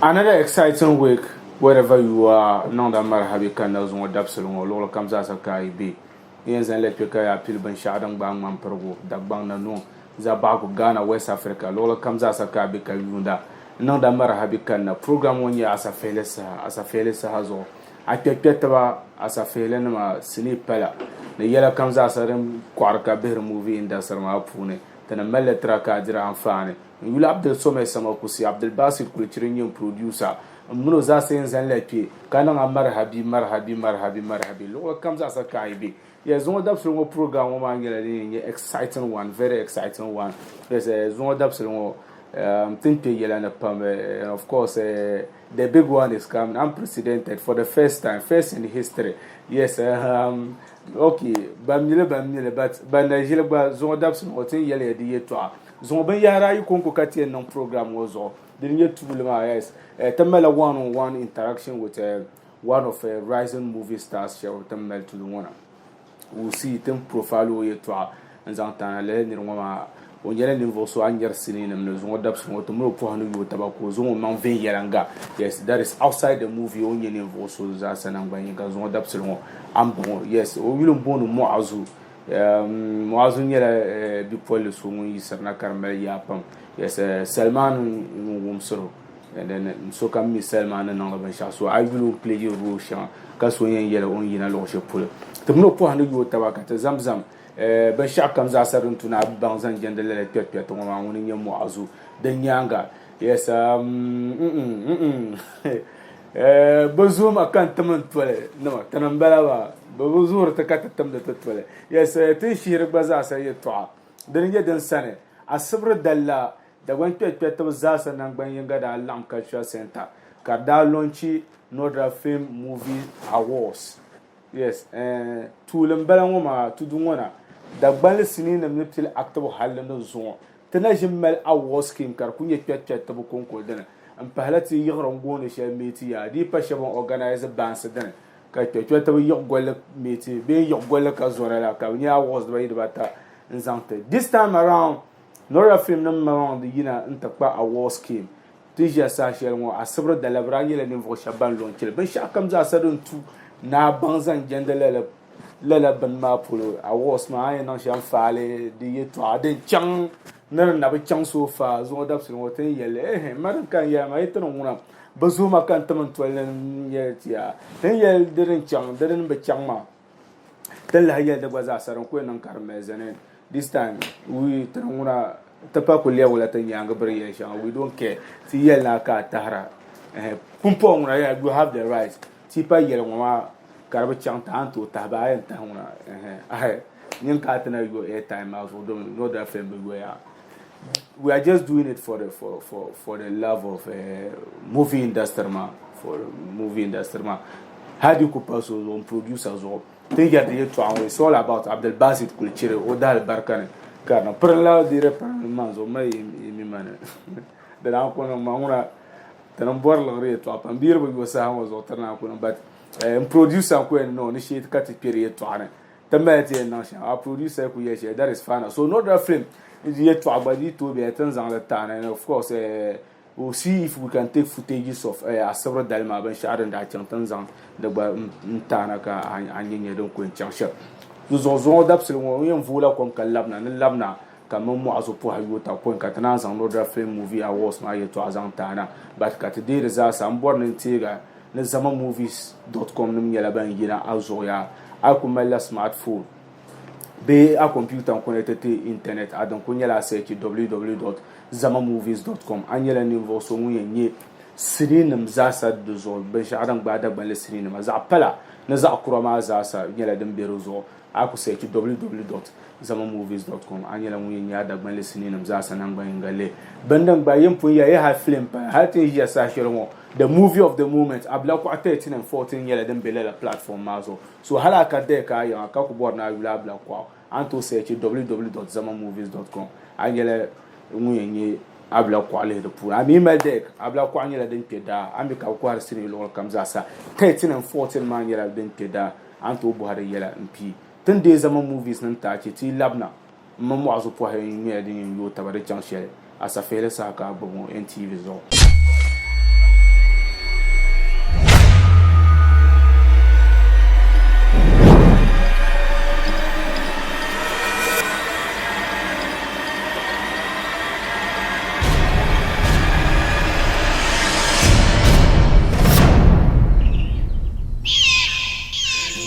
Another exciting week wherever you are niŋda marihabi kanna zuŋɔ dabisili ŋɔ luɣili kam zaasa ka a yi be n yɛn zaŋ li kpe ka yaa pili binshɛɣu din gbaai ŋmani pirigu Dagbaŋ na noo Zabaɣigu Ghana West Africa luɣili kam zaasa ka a be ka yuunda n niŋda marihabi kanna program ŋɔ nyɛ asafihili saha asafihili saha zuɣu a kpɛkpɛtiba asafihilinima sinii pala ni yɛla kam zaasa din kɔɣiri ka bihiri movie industry maa puuni ti ni mali li tira ka a diri anfaani N yuli Abdul Somɛ Samakusi, Abdulbasit Kulichiri n-nyɛ n producer. M mini o zaasa yɛn zani la kpe ka niŋ a marihabi, marihabi, marihabi, marihabi luɣili kam zaasa ka a yi be. Yes, zuŋɔ dabisili ŋɔ program ŋɔ maa nyɛla din yɛn nyɛ exciting one, very exciting one. Yes, zuŋɔ dabisili ŋɔ um, ti ni kpe yɛla ni pam and of course uh, the big one is coming, unprecedented for the first time, first in history. Yes, um, okay, ban mi li ban mi li but ban na ʒili gba zuŋɔ dabisili ŋɔ ti ni yɛli ya di yɛltɔɣa. Zuŋɔ binyahari ayi kɔŋko ka ti yɛn niŋ program ŋɔ zuɣu. Dini n-nyɛ tuuli maa, yes. Eh, ti malila one on one interaction with eh, one of eh, rising movie stars shɛba ti ni mali tuuli ŋɔ na. We'll see, ti ni profile o yɛltɔɣa n-zaŋ ti a na. Lala niri ŋɔ maa, o nyɛla ninvuɣ so a ni nyari sinii nim ni zuŋɔ dabisili ŋɔ ti mini o pɔhim ni yooi taba ka o zaŋ o maŋ viɛnyɛliŋga. Yes, that is outside the movie o ni nyɛ ninvuɣ so zaasa naŋgban yinga zuŋɔ dabisili ŋɔ a ni bɔŋɔ. Yes, o yuli m-booni Mu'azu. Muazu nyɛla bipolli so ŋun yiɣisiri na ka di mali yaa pam. Yes, Salman ŋun wumsiri o and then sokam mi Salman ni niŋdi binshɛɣu so a yi yuli o ni play role shɛŋa ka so yɛn yɛli o ni yina luɣ shɛli polo. Ti mini o pɔhim ni yooi taba ka ti zamzam binshɛɣu kam zaasa din tu ni a baŋ zaŋ jɛndi lala kpɛrikpɛriti ŋɔ maa ŋuni n-nyɛ Muazu din nyaaŋa. Yes, Bɛ zuhi ma ka n tim n toli nima, tini m-bala maa, bɛ bi zuhiri ti ka ti timdi ti toli. Yes, ti ni shihiri gba zaasa yɛtɔɣa dini nyɛ din sani asibiri dali la, Dagbaŋ kpɛrikpɛritiba zaasa naŋgban yiŋga daa laɣim Cultural Centre ka di daa launchi Nodra Film Movie Awards. Yes, tuuli m-bala ŋɔ maa, tudu ŋɔ na, Dagbanli siniinima ni pili actibu halli ni zuŋɔ. Ti na ʒi m-mali award scheme ka di kuli nyɛ kpɛrikpɛritiba kɔŋko dini m-pahila ti yiɣiri n-gooni shɛli meeti yaa di yi pa shɛba n-organize baansi dini ka kpɛrikpɛritiba yiɣi golli meeti bee n-yiɣi golli ka zɔra la ka bɛ nya awards dibayi dibata n-zaŋ ti. This time around Nora film nim maŋmaŋ di yina n-ti kpa award scheme. Ti ni ʒiya saha shɛli ŋɔ asibiri dala bɛ daa nyɛla ninvuɣ shɛba ban lo n-chili binshɛɣu kam zaasa din tu ni a baŋ zaŋ jɛndi lala lala bini maa polo awards maa a ni yɛn niŋ shɛm faali di yɛltɔɣa din chaŋ ni di na bi chaŋ so far zuŋɔ dabisili ŋɔ ti ni yɛli ehe ma din ka n yɛla maa yi ti ni ŋuna bi zuhi ma ka n tim n toli ni n yɛli ti ya ti ni yɛli di din chaŋ di din bi chaŋ maa ti ni lahi yɛli di gba zaa sa din ku yɛn niŋ ka di mali zani this time we ti ni ŋuna ti pa ku lɛbigila ti nyaangi biri yɛli shɛŋa we don't care ti yɛli ni a ka a tahira pumpɔŋɔ ŋuna you have the right Ti pa yɛli ŋɔ maa ka di bi chaŋ ti a ni tooi tahi bee a yɛn tahi ŋuna ɛhɛn ahi nyin ka a ti na yo airtime maa zuɣu domi no that film bi yoya we are just doing it for the for for for the love of uh, movie industry maa for movie industry maa hali di ku pa so zuɣu n producer zuɣu ti ni yɛri di yɛltɔɣa ŋɔ it's all about Abdulbasit Kulichiri o daalibarika ni ka di niŋ pirinla di di pirinla maa zuɣu ma yi mi ma ni di naan ku niŋ ma ŋuna Ti ni bɔri liɣiri yɛltɔɣa pam bee di bi yo saha ŋɔ zuɣu ti naan ku niŋ but n producer n-ku yɛn niŋ ni shee ka ti kpe di yɛltɔɣa ni ti mali ti yɛn niŋ shɛm our producer ku yɛli shɛli that is final so not that film yɛltɔɣa gba di tooi bela ti ni zaŋ li tahi na and of course we'll see if we can take footages of asibiri dali maa binshɛɣu din daa chaŋ ti ni zaŋ di gba n tahi na ka a nya nya din ku yɛn chaŋ shɛm di zuɣu zuŋɔ dabisili ŋɔ n yɛn vooi la kom ka labina ni labina Ka m mini Mu'azu pɔhi yooi pɔi ka ti naan zaŋ Nodra Film Movie Awards maa yɛltɔɣa zaŋ ti a na. But ka ti deei di zaa sa, m bɔri ni n teeg a ni zamamovies dot com nim nyɛla ban yina a zuɣu yaa. A yi ku malila smart phone bee a computer n-connect ti internet, a din kuli nyɛla a search www dot zamamovies dot com. A nyɛla ninvuɣ so ŋun yɛn nyɛ sinii nim zaasa di zuɣu, binshɛɣu din gbaai Dagbanli sinii nima, zaɣ pala ni zaɣ kura maa zaasa nyɛla din be di zuɣu. A ku search www dot zamamovies dot com a nyɛla ŋun yɛn nya a Dagbanli siniinima zaasa naŋgban yinga lihi. Bini din gba yɛn pun yɛli hali film paya hali ti ni ʒiya saha shɛli ŋɔ the movie of the moment Abilakɔɣu 13 and 14 nyɛla din be lala platform maa zuɣu. So hali a ka daya ka a yiŋa ka ku bɔri ni a yuli Abilakɔɣu a ni tooi search www dot zamamovies dot com a nyɛla ŋun yɛn nya Abilakɔɣu lihi di puuni. A mi mali daya Abilakɔɣu nyɛla din kpe daa a mi ka bɛ kɔhiri sinii luɣili kam zaasa 13 and 14 maa nyɛla din kpe daa. A ni tooi bɔhi di yɛla m-pii. Ti ni deei zama movies ni n-taai ti yi labina m ma mɔɣu pɔhi nyɛla din yɛn yooi taba di chaŋ shɛli asafihili saha ka a gbubi ŋɔ NTV zuɣu.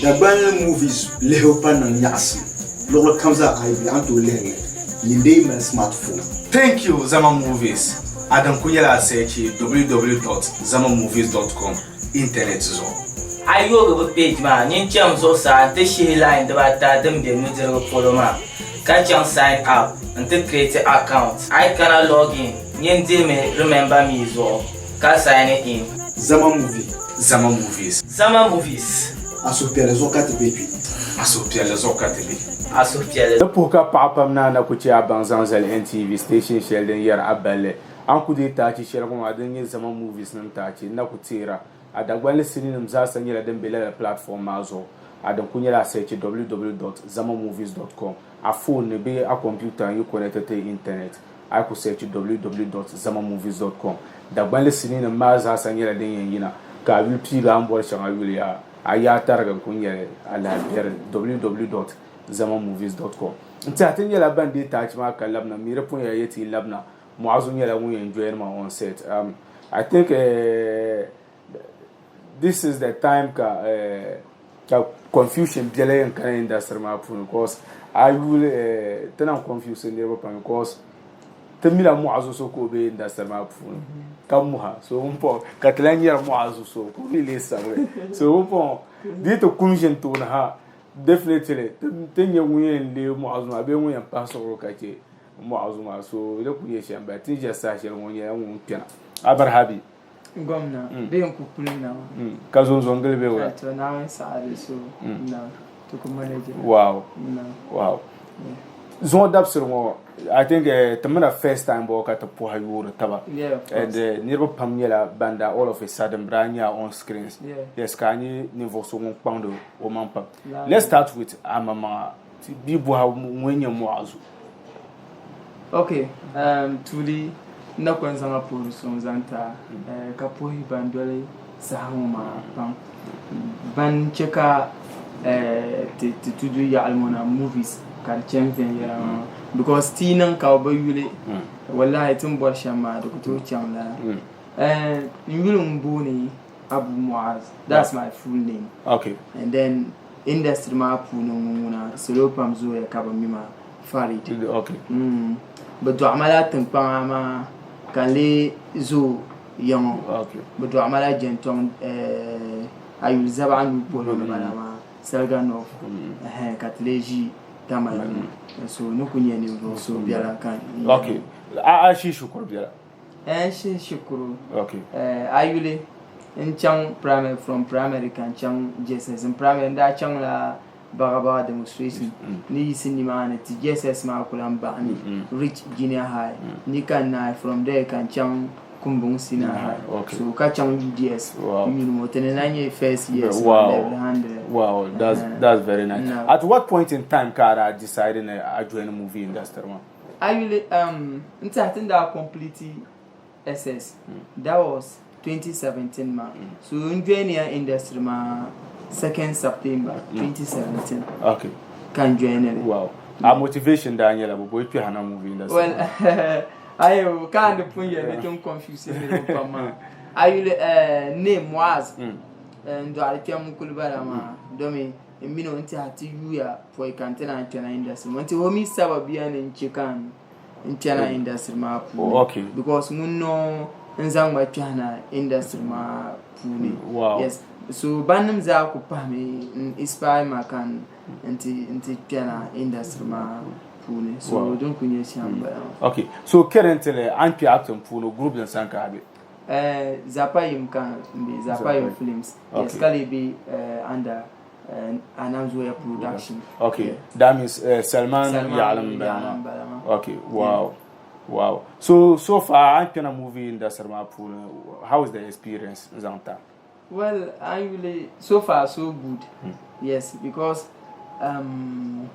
Dagbanli movies lihibu pa niŋ nyaɣisim luɣili kam zaa a yi bɛ a ni tooi lihiri li nyin dee mali smart phone. Thank you Zama Movies, a din kuli nyɛla a searchi www dot zamamovies dot com internet zuɣu. A yoogi bɛ page maa, nyin cham zuɣusaa nti shihi line dibaata din be nudirigu polo maa, ka chaŋ Sign up nti create account. A yi kana login, nyin dihimi Remember me zuɣu ka sign in. Zama Movie. Zama Movies. Zama Movies. A suhupiɛlli zuɣu ka ti be kpe. A suhupiɛlli zuɣu ka ti be. A suhupiɛlli. Di puhi ka paɣa pam naa na ku chɛ a baŋ zaŋ zali NTV station shɛli din yɛri a balli. A ni ku deei taachi shɛli ŋɔ maa din nyɛ Zama Movies nim taachi n na ku teera. A Dagbanli siniinim zaasa nyɛla din be lala platform maa zuɣu. A din ku nyɛla a searchi www dot zamamovies dot com a phone ni bee a computer n yi connect ti internet. A yi ku searchi www dot zamamovies dot com Dagbanli siniinim maa zaasa nyɛla din yɛn yina ka a yuli piigi a ni bɔri shɛŋa yuli yaa. A yaa tarigi n-kuli nyɛli a lahi bɛri www dot zamamovies dot com. N tɛha ti nyɛla ban deei taachi maa ka labina mi di pun yɛla yɛ ti yi labina Muazu nyɛla ŋun yɛn join ma on set. I think this is the time ka ka confusion biɛla yɛn kana industry maa puuni because a yuli ti na confuse niriba pam because ti mila Muazu so ka o be industry maa puuni ka muha so pumpɔŋɔ ka ti lahi nyɛri Muazu so ka o mi lee sabigi so pumpɔŋɔ di yi ti kum ʒini tooni ha definitely ti ni nyɛ ŋun yɛn lee Muazu maa bee ŋun yɛn pahi suɣuri ka che Muazu maa so di kuli nyɛ shɛm bala ti ni ʒiya saha shɛli ŋɔ nyɛla ŋun kpɛna Abarhabi. Gomna bee n ku kuli na maa. Ka zonzo n gili bɛ wula. To Naawuni saɣiri so na ti ku manage. Wow. Wow. Zuŋɔ dabisili ŋɔ I think ti mina first time bɔ ka ti pɔhi yoori taba. Yeah, of course. And niriba pam nyɛla ban daa all of a sudden bɛ daa nya on screens. Yeah. Yes, ka a nyɛ ninvuɣ so ŋun kpaŋdi o maŋ pam. Let's start with amaŋmaŋa. Ti bi bɔha ŋun nyɛ Muazu. Ok, tuuli n na kuli zaŋla puhiri suŋ zaŋ ti a ka puhi ban doli saha ŋɔ maa pam. Ban che ka ti tudu yaɣili ŋɔ na movies ka di chani viɛnyɛla maa because ti yi niŋ ka bɛ bi yuli wallahi ti ni bɔri shɛm maa di ku tooi chaŋ lala. N yuli m-booni Abu Muaz, that's my full name. Okay. And then industry maa puuni ŋɔ ŋuna salo pam zooya ka bɛ mi ma Farid. Okay. Bɛ dɔɣi ma la tiŋkpaŋa maa ka n lee zooi ya ŋɔ. Okay. Bɛ dɔɣi ma la Jɛntɔŋ Ayuli Zabaɣa nuu polo ni bala maa Saliga North ka ti lee ʒi Tamale ŋɔ. So ni ku nyɛ ninvuɣ so biɛla ka n Okay. A a ʒi shikuru biɛla? N ʒi shikuru. Okay. A yuli n chaŋ primary from primary ka n chaŋ JSS n primary n daa chaŋla Bagabaga demonstration ni yiɣisi nimaani ti JSS maa ku lahi baɣa ni Rich Junior High ni ka n naai from there ka n chaŋ Kumbuŋ Senior High so ka chaŋ UDS yuuni ŋɔ ti ni na nyɛ first year level 100. Wow, that's very nice. At what point in time ka a daa decide ni a join movie industry maa? A yuli um n tiɛha ti ni daa complete SS that was 2017 maa so n join ya industry maa second September 2017 Okay. ka n join li. Wow. A motivation daa nyɛla bɔ bɔ i kpɛha na movie industry Well ayo ka n di pun yɛli ni ti n confuse niriba pam maa. A yuli eh, name Muaz n dɔɣiri kpɛm n kuli bala maa domi N mini o n-tɛha ti yuya pɔi ka n ti naan kpɛna industry ŋɔ. N-ti o mi sababiya ni n che ka n kpɛna industry maa puuni. Okay. Because ŋun noo n-zaŋ ma kpɛhi na industry maa puuni. Wow. Yes. So bannim zaa ku pahimi n inspire ma ka n ti kpɛna industry maa puuni. So din kuli nyɛ shɛm m-bala maa. Okay. So currently a ni kpe acting puuni group din sani ka a be? Eh, Zapayim ka n be, Zapayim Films. Yes, ka lee be under Anamzoya Production. Okay, that means Salman yaɣili m-bala maa. Okay, wow, wow. So, so far a ni kpɛna movie industry maa puuni, how is the experience n zaŋ ti a? Well, a ni yuli so far so good. Yes, because um,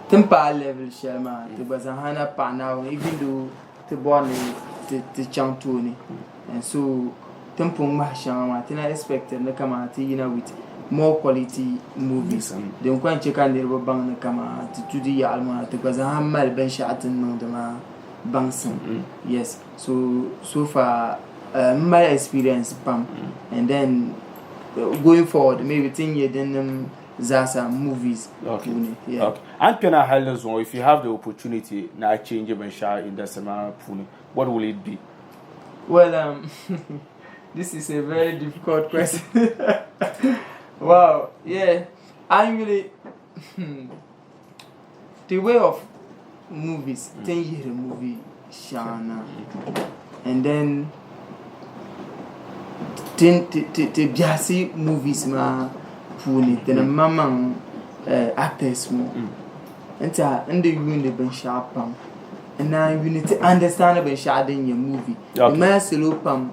ti ni paai level shɛli maa, ti gba zaa na paɣi Naawuni even though ti bɔri ni ti chaŋ tooni and so ti ni pun ŋmahi shɛŋa maa ti na expect ni kaman ti yina with more quality movies din ku yɛn che ka niriba baŋ ni kaman ti tudi yaɣili maa ti gba zaa mali binshɛɣu ti ni niŋdi maa baŋsim yes so so far m mali experience pam and then going forward maybe ti ni nya din nim. zaasa movies puuni. Yeah. Okay. A ni kpɛna hali ni zuŋɔ, if you have the opportunity ni a change binshɛɣu industry maa puuni, what will it be? Well, this is a very difficult question. Wow, yeah. A yuli the way of movies, ti ni yihiri movie shɛŋa na and then ti biɛhisi movies maa puuni ti ni maŋmaŋ actors ŋɔ n tiɛha n di yuundi binshɛɣu pam n naan yuuni ti understand binshɛɣu din nyɛ movie di ŋmanila salo pam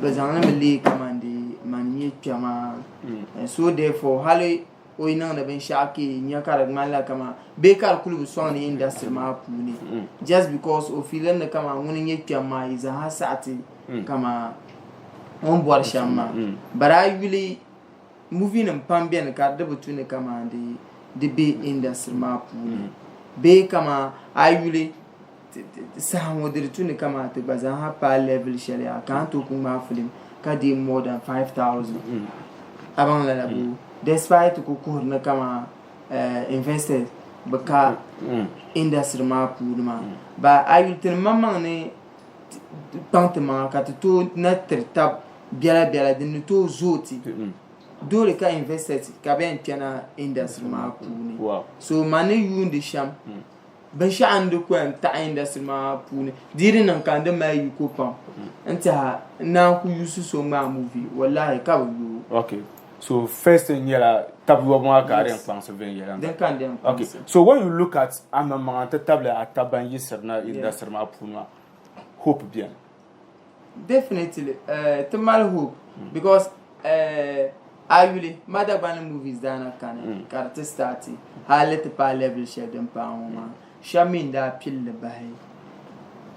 bi zaŋli mi leei kamani dee mani n-nyɛ kpɛma and so therefore hali o yi niŋdi binshɛɣu ka yi nya ka di ŋmanila kaman bee ka di kuli bi sɔŋdi industry maa puuni just because o fiiliri ni kaman ŋuni n-nyɛ kpɛm maa yi zaa ha saɣi ti kaman o ni bɔri shɛm maa but a yi yuli movie nim pam beni ka di bi tu ni kaman di be industry maa puuni bee kaman a yi yuli saha ŋɔ di di tu ni kaman ti gba zaa ha paai level shɛli yaa ka a ni tooi ku ŋmaai filim ka deei more than 5000 a baŋ lala boo despite ti ku kuhiri ni kaman investors bi ka industry maa puuni maa but a yuli ti ni maŋmaŋ ni kpaŋ ti maŋa ka ti tooi na tiri tab biɛla biɛla din ni tooi zooi ti doole ka investors ka bɛ yɛn kpɛna industry maa puuni so man ni yuundi shɛm Binshɛɣu n di ku yɛn taɣi industry maa puuni di yi di niŋ ka n di mali yiko pam n tiɛha n naan ku yuusi so ŋmaai movie wallahi ka bi yooi. Ok so first thing nyɛla tabi yɔbu maa ka a di yɛn kpaŋsi viɛnyɛliŋga. Din ka n di yɛn kpaŋsi. Ok so when you look at a maŋmaŋa n ti tabili a taba ban yiɣisiri na industry maa puuni maa hope beni? Definitely ti mali hope because a yuli ma Dagbani movies daa na kani ka di ti start hali ti paai level shɛli din paai ŋɔ maa shɛba mi n-daa pili li bahi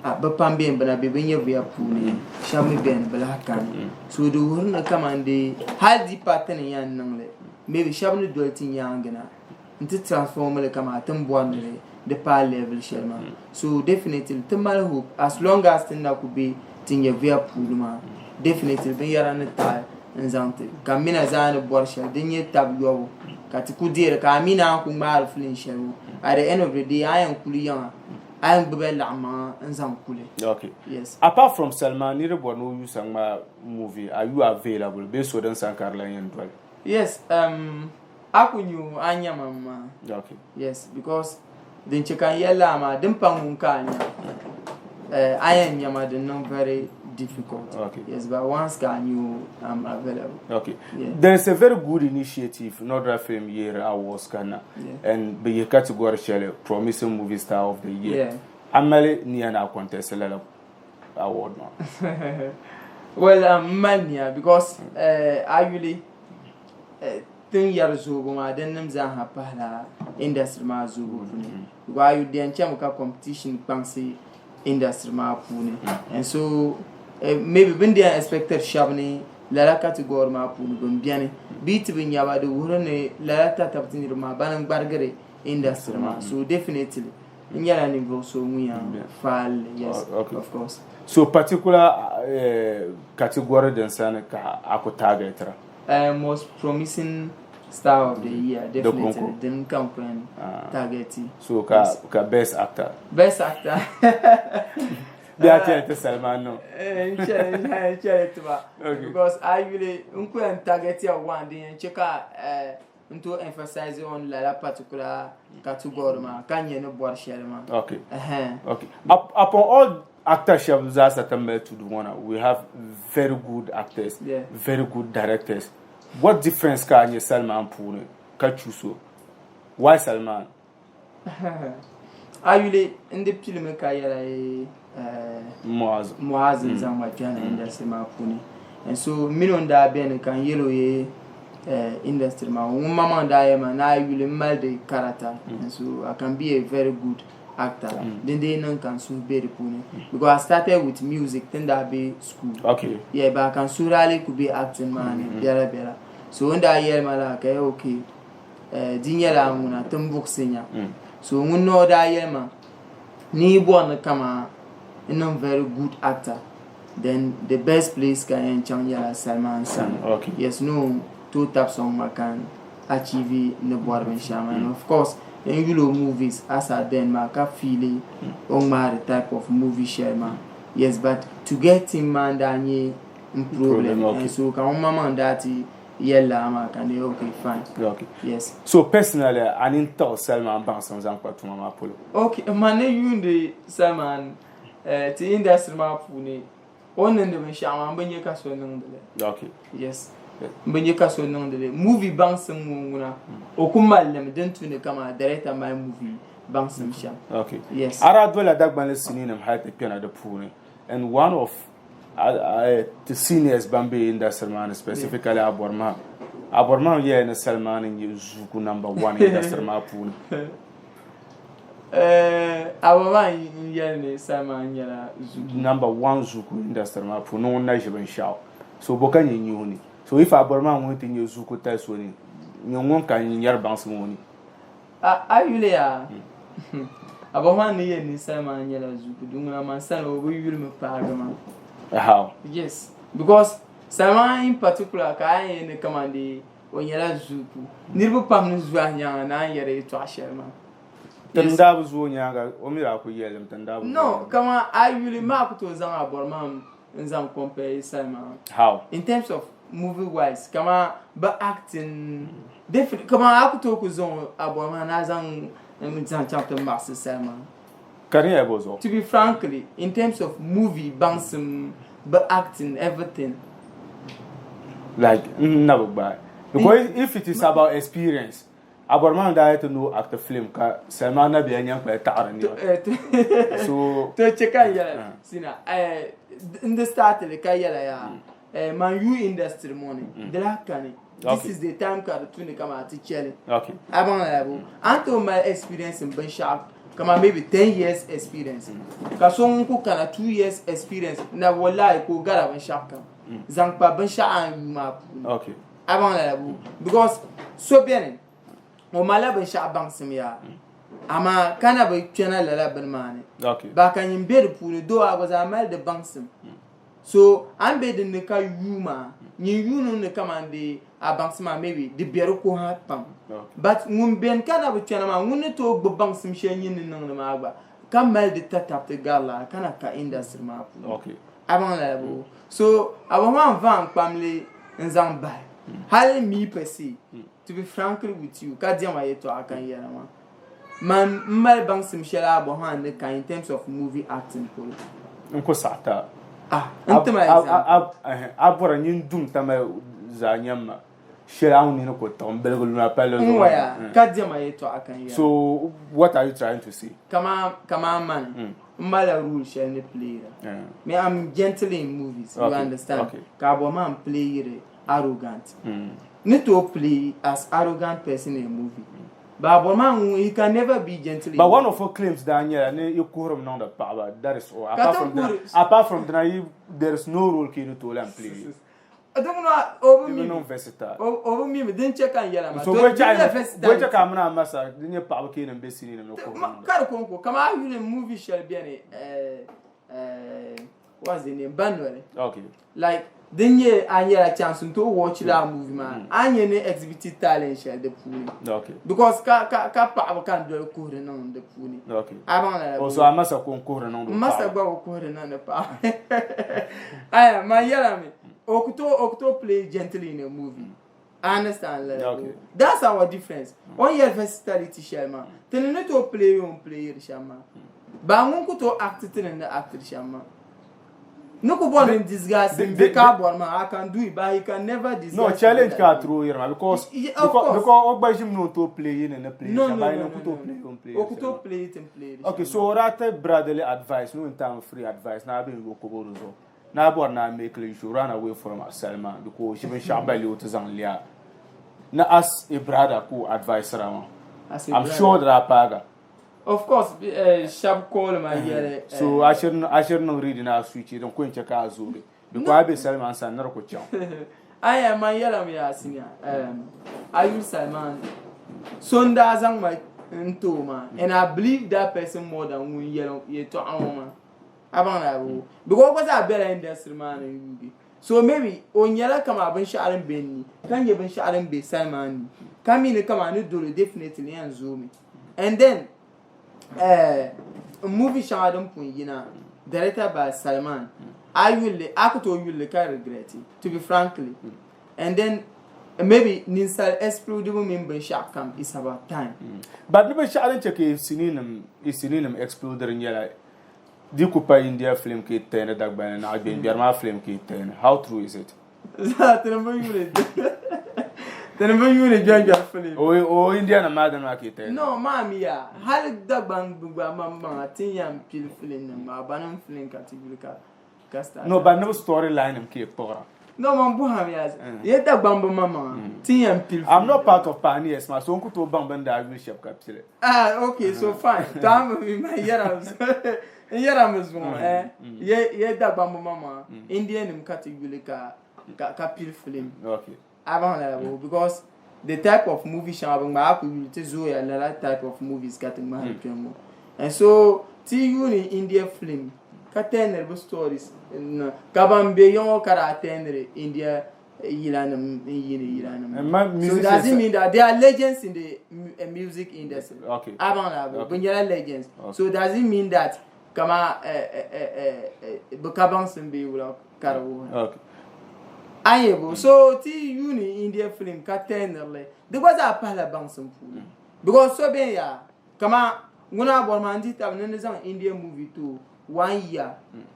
bɛ pam beni bɛ na be bɛ nyɛvuya puuni shɛba mi beni bɛ lahi kani so di wuhiri ni kaman dee hali di pa ti ni yɛn niŋ li maybe shɛba ni doli ti nyaaŋa na n-ti transform li kaman ti ni bɔri ni di paai level shɛli maa. So definitely ti mali hope as long as ti ni na kuli be ti nyɛvuya puuni maa definitely binyɛra ni taɣi n-zaŋ ti ka m mi na zaa ni bɔri shɛli din nyɛ tab yɔbu ka ti kuli deeri ka a mi naan ku ŋmaari film shɛli ŋɔ at the end of the day a yɛn kuli yiŋa a yɛn gbubila laɣim maŋa n-zaŋ kuli. Okay. Yes. Apart from Salman, niriba bɔri ni o yusa ŋmaai movie, are you available bee so din sani ka di lan yɛn doli? Yes, A ku nyu a nya ma maa. Okay. Yes, because din che ka n yɛli laa maa, din pa ŋun ka a nya, a yɛn nya ma din niŋ very difficult. Okay. Yes, but once ka a nyu, I'm available. Okay. Yeah. There is a very good initiative, Nodra Film yihiri awards kanna. Yeah. And bɛ yihi category shɛli, Promising Movie Star of the Year. Yeah. A mali niya ni a contest lala award maa? Well, m mali niya because a yuli Tin yɛri zoobu maa din nim zaaha pahila industry maa zoobu puuni because a yuli di yɛn chɛmi ka competition kpaŋsi industry maa puuni and so maybe bini di yɛn expected shɛba ni lala category maa puuni bin bɛni bɛ yi ti bi nyaba di wuhiri ni lala tatabti niriba maa bani n gbarigiri industry maa so definitely N nyɛla ninvuɣ so ŋun yɛn faali li, yes, of course. So particular category din sani ka a ku targetira? Most promising star of the year, definitely, din ka n ku yɛn targeti. So ka best actor? Best actor. Bee a ti yɛn ti Salman niŋ? N chɛli ti ba because a yuli n ku yɛn targetiya one din yɛn che ka N tooi emphasize on lala particular category maa ka nyɛ ni bɔri shɛli maa. Okay. Okay. Upon all actor shɛba zaa sa ti mali tudu ŋɔ na, we have very good actors, yeah. very good directors. What difference ka a nyɛ Salman puuni ka choose o? Why Salman? A yuli n di pilimi ka yɛla Muaz Muaz n zaŋ ma kpɛna industry maa puuni and so m mini o n daa beni ka n yɛl o ye industry maa ŋun maŋmaŋ daa yɛli ma ni a yuli m mali di character and so I can be a very good actor din dii niŋ ka n suhu be di puuni because I started with music ti ni daa be school okay yeah but ka n suhu daa lee ku be acting maa ni biɛla biɛla so o ni daa yɛli ma la ka yɛ okay Di nyɛla ŋuna ti ni buɣisi nya. So ŋun noo daa yɛli ma ni yi bɔri ni kaman n niŋ very good actor then the best place ka n yɛn chaŋ nyɛla Salman sani. Okay. Yes, ni o tooi tabi sɔŋ ma ka achieve ni bɔri binshɛɣu maa. And of course n yuli o movies as at then maa ka feeli o ŋmaari type of movie shɛli maa. Yes but to get him maa n daa nyɛ n problem and so ka ŋun maŋmaŋ daa ti yɛli lala maa ka n dee ok fine. Okay. Yes. So personally a nini tiɣi Salman baŋsim zaŋ kpa tuma maa polo? Ok man ni yuundi Salman eh, ti industry maa puuni o ni niŋdi binshɛɣu maa n bi nya ka so niŋdi li. Okay. Yes. N bi nya ka so niŋdi li. Movie baŋsim ŋɔ ŋuna o ku mali li mi din tu ni kaman director mali movie baŋsim shɛm. Okay. Yes. A daa dolila Dagbanli siniinim hali ti kpɛna di puuni and one of ti seniors ban be industry maa ni specifically Abɔrmaham. Abɔrmaham yɛla ni Salmaani n-nyɛ zuuku number one industry maa puuni. Abɔrmaham n-yɛli ni Salmaani nyɛla zuuku. Number one zuuku industry maa puuni ni ŋun na ʒi binshɛɣu. So bo ka nyɛ nyuhi ni. So if Abɔrmaham ŋun ti nyɛ zuuku tali so ni, nyɛ ŋun ka nyari baŋsim o ni. A a yuli yaa a ba maa ni yɛli ninsal maa nyɛla zuku di ŋuna man sani o bi yuli mi paagi ma. How? Yes, because Salman in particular ka a yɛn ni kaman di o nyɛla zuku. Niriba pam ni zu a nyaŋa ni a ni yɛri yɛtɔɣa shɛli maa. Ti ni daa bi zu o nyaaŋa o mi daa kuli yɛli li mi ti ni daa bi zu o No, nyaaŋa. kaman a yuli maa ku tooi zaŋ a bɔri maa n zaŋ compare Salman. How? In terms of movie wise kaman bɛ acting definitely kaman a ku tooi ku zaŋ a bɔri maa ni a zaŋ n zaŋ chaŋ ti maɣisi Salman. Ka di nyɛla bɔ zuɣu? To be frankly in terms of movie baŋsim bɛ acting everything. Like n na bi gbaai because if it is about experience A bɔri maa daa ti no act film ka Salima Nabia nyaŋ kpali taɣiri nɛma. So To che ka n yɛla sina n di start li ka yɛla yaa man yu industry ŋɔ ni di lahi kani this is the time ka di tu ni kaman ti cheli a baŋ lala boo a ni tooi mali experience n binshɛɣu kaman maybe 10 years experience ka so ŋun ku kana 2 years experience na wallahi ka o gara binshɛɣu kam zaŋ kpa binshɛɣu a ni yu maa puuni. A baŋ lala boo? Because so beni o malila binshɛɣu baŋsim yaa amaa ka na bi kpɛna lala bini maa ni ba ka nyin be di puuni doo a gba zaa mali di baŋsim so a ni be din ni ka yuu maa nyin yuuni ni kaman di a baŋsim maa maybe di be di ko ha pam but ŋun beni ka na bi kpɛna maa ŋun ni tooi gbubi baŋsim shɛli nyin ni niŋdi maa gba ka mali di tatabti gari lala ka na ka industry maa puuni. A baŋ lala boo? So a bɔhi maa n-va n kpamli n-zaŋ bahi. Hali me per se, to be frankly with you, ka diɛma yɛtɔɣa ka n yɛra maa, man m mali baŋsim shɛli a bɔhi maa ni ka in terms of movie acting polo. N ku saɣi ti a. Ah, n tim a example. A bɔri nyin dum tamali zaa nyam ma. Shɛli a ŋun nini ku tiɣi m-biligi luna palli zuɣu. N waya ka diɛma yɛtɔɣa ka n yɛra. So what are you trying to say? Kaman mani, m malila role shɛli ni playira. Me I'm gentle in movies, you understand? Ka a bɔri ma n playiri arrogant. Ni tooi play as arrogant person in a movie. But a bɔri maa ŋun he can never be gentle in But one of your claims daa nyɛla ni yi kuhirim niŋdi paɣaba, that is all. Apart from dina, there is no role ka yi ni tooi lahi play. Dinguna o bi mi mi niŋ versatile. O bi mi mi din chɛ ka n yɛla maa. So bɔ chɛ ka a mini a ma sa di nyɛ paɣaba ka yi nim bɛ sinii nim ni kuhiri niŋda. Ka di konko kaman a yuli movie shɛli bɛni what's the name Banoli. Okay. Like din nyɛ a nyɛla chance n tooi watch laa movie maa a ni nyɛ ni exhibit talent shɛli di puuni. Okay. Because ka ka ka paɣaba ka n doli kuhiri niŋdi di puuni. Okay. A baŋ lala Oh, so a masa ko n kuhiri niŋdi o M masa paɣaba. gba bi kuhiri niŋdi paɣaba. Aya, man yɛla mi o ku tooi o ku tooi play gently in a movie. I understand lala. Okay. That's our difference. O ni yɛli versatility shɛli maa, ti ni ni tooi play o ni playiri shɛm maa. Ba ŋun ku tooi act ti ni ni actiri shɛm maa. Ni ku bɔri ni disguise n di ka bɔri maa, I can do it, but he can never disguise. No, challenge ka a throw yiri maa because Yeah, of course. because o gba ʒimi ni o tooi play yi ni ni play No, shɛm, no, but yi no, ni ku no, tooi no. play o ni play O ku shɛm tooi maa. play ti ni play Okay, shɛm so o daa ti brotherly advice ni o ni ti a free advice ni a bee n-yo kobo di zuɣu ni a bɔri ni a make li you should run away from asali maa because o ʒi binshɛɣu balli o ti zaŋ lɛa ni as a brother ka o advice ra maa. As a I'm brother. sure di daa paaga. Of course, shɛba call ma yɛli. So a shiri niŋ ready ni a switch din ku yɛn chɛ ka a zoogi because a be Salman sani ni di ku chaŋ. Aya man yɛlimi yaa senior, a yuli Salman so n daa zaŋ ma n ti o maa and I believe that person more than ŋun yɛli yɛltɔɣa ŋɔ maa. A baŋ la boo? Because o gba zaa bela industry maa ni n yuugi. So maybe o nyɛla kaman binshɛɣu din be n ni ka nyɛ binshɛɣu din be Salman ni ka mi ni kaman ni dolo definitely yɛn zoomi. And then eh, n movie shɛŋa din pun yina directed by Salman a yuli a ku tooi yuli ka regret to be frankly and then maybe ninsal explodibu mini binshɛɣu kam is about time. But ni binshɛɣu din chɛ ka i siniinim explodiri nyɛla Di ku pa India film ka yi tɛni Dagbani naɣ gbɛngbɛri maa film ka yi tɛni. How true is it? Zaa ti ni bi yuuni ti ni bi yuuni gbɛngbɛri film. O o India nim maa dini maa ka yi tɛni. No maa mi yaa hali Dagbaŋ bi gba maŋmaŋa ti ni yɛn pili film nim maa banim film ka ti yuli ka ka start. No but ni bi story line nim ka yi kpuɣira. No man bɔhim ya ye Dagbaŋ bi maŋmaŋa ti ni yɛn pili I'm not part of pioneers maa so n ku tooi baŋ bɛ ni daa yuli shɛba ka pili. Ah, okay, so fine. To a mi ma yɛra n yɛra mi zuŋɔ eh ye ye Dagbamb maŋmaŋa India nim ka ti yuli ka ka ka pili film. Okay. A baŋ lala bɔ because the type of movie shɛŋa bi ŋmaa a ku yuli ti zooya lala type of movies ka ti ŋmahiri kpɛŋ ŋɔ. And so ti yuuni India film ka tɛniri bi stories n ka ban be yiŋɔ ka daa tɛniri India yilanima n yiini yilanima maa. So does it mean that they are legends in the music industry? Okay. A baŋ lala bɔ bi nyɛla legends. So does it mean that kama bi ka baŋsim bee wula ka di wuhi? Okay. A nyɛ bo so ti yuuni India film ka tɛniri li di gba zaa pahila baŋsim puuni because so beni yaa Kaman ŋuna a bɔri maa n-dihi tab ni ni zaŋ Indian movie ti o one year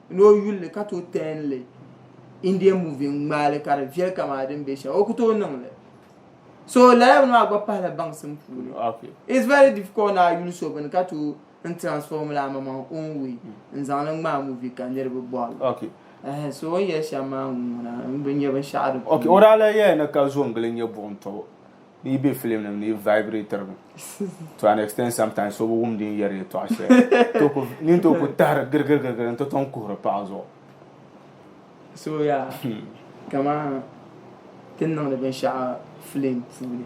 ni o yuli li ka tooi turn li Indian movie n-ŋmaai li ka di viɛli kaman din be shɛm o ku tooi niŋ li. So lala bini maa gba pahila baŋsim puuni. It's very difficult ni a yuli so bini ka tooi n transform li a maŋmaŋ own way n-zaŋ li ŋmaai movie ka niriba bɔri li. Ɛhɛn so o ni yɛli shɛm maa ŋuna m bi nya binshɛɣu di puuni. O daa lahi yɛli ni ka zo n-gili n-nyɛ buɣim tɔbu. Ni yi be film nim ni yi vibrate mi to an extent sometimes so bi wumdi n yɛri yɛltɔɣa shɛli to ku nini tooi ku tahiri girigirigirigiri n ti tom kuhiri paɣa zuɣu. So yaa kaman ti ni niŋdi binshɛɣu film puuni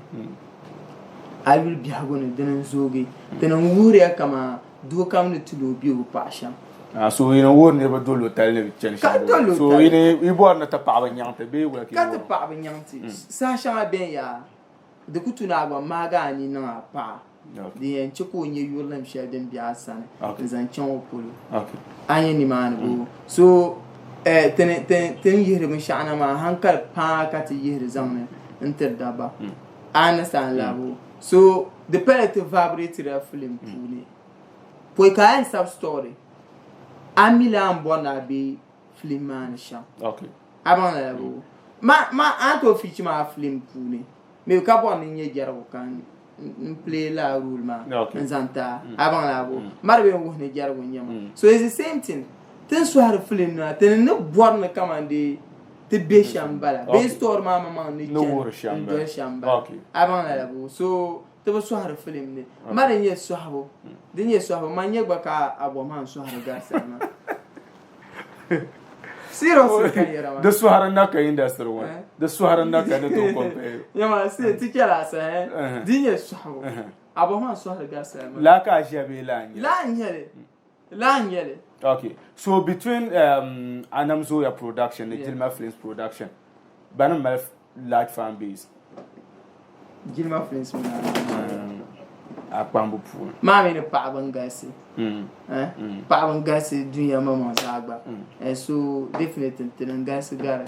a yuli biɛhigu ni dini n-zoogi ti ni wuhiriya kaman doo kam ni tili o be o paɣa shɛm. So yi ni wuhiri niriba dolotali ni bɛ chani Ka shɛm dolotali. So yi ni yi bɔri ni ti paɣaba nyaŋ ti bee wula ka yi Ka ti wuhiri? paɣaba nyaŋ ti. Saha shɛŋa beni yaa di ku tu ni a gba maagi a ni niŋ a paɣa din yɛn che ka o nya yurilim shɛli din be a sani n-zaŋ chaŋ o polo. A nya nimaani boo? So ti ni ti ni yihiri binshɛɣu na maa hankali paai ka ti yihiri zaŋ ni n-tiri dabba. A understand la boo? So di pala ti vibrate-ila film puuni. Pɔi ka a yɛn sabi story, a mi la a ni bɔri ni a be film maa ni shɛm. A baŋ lala boo? Ma, ma, a ni tooi feature ma a film puuni, maybe ka bɔri ni n nyɛ jɛrigu ka n play lala role maa n zaŋ ti a. A baŋ lala boo? Ma di bee n wuhi ni jɛrigu n-nyɛ ma. So it's the same thing. Ti ni sɔhiri film maa, ti ni ni bɔri ni kaman dee ti be shɛm m-bala bee story maa maŋmaŋ ni chani n-doli shɛm m-bala. A baŋ lala boo? So ti bi sɔhiri film ni. Ma di nyɛ sɔhibu, di nyɛ sɔhibu, man nyɛ gba ka a bɔhi ma n sɔhiri gari sani maa. Seriously ka n yɛra maa. Di sɔhiri na ka industry ŋɔ ni. Di sɔhiri na ka ni tooi compare. Yɛma see ti chɛla a saha eh? Di nyɛ sɔhibu, a bɔhi ma n sɔhiri gari sani maa. Laa ka a ʒiya bee laa n-nyɛ li? Laa n-nyɛ li. Laa n-nyɛ li. Okay. So between Anam Zoya production ni Jilima Films production, bani m-mali large fan base? Jilima Films mini Anam Zoya. A kpahimbu puuni. Maa mi ni paɣaba n-galisi. Paɣaba n-galisi dunia maŋmaŋ zaa gba. And so definitely ti ni n-galisi gari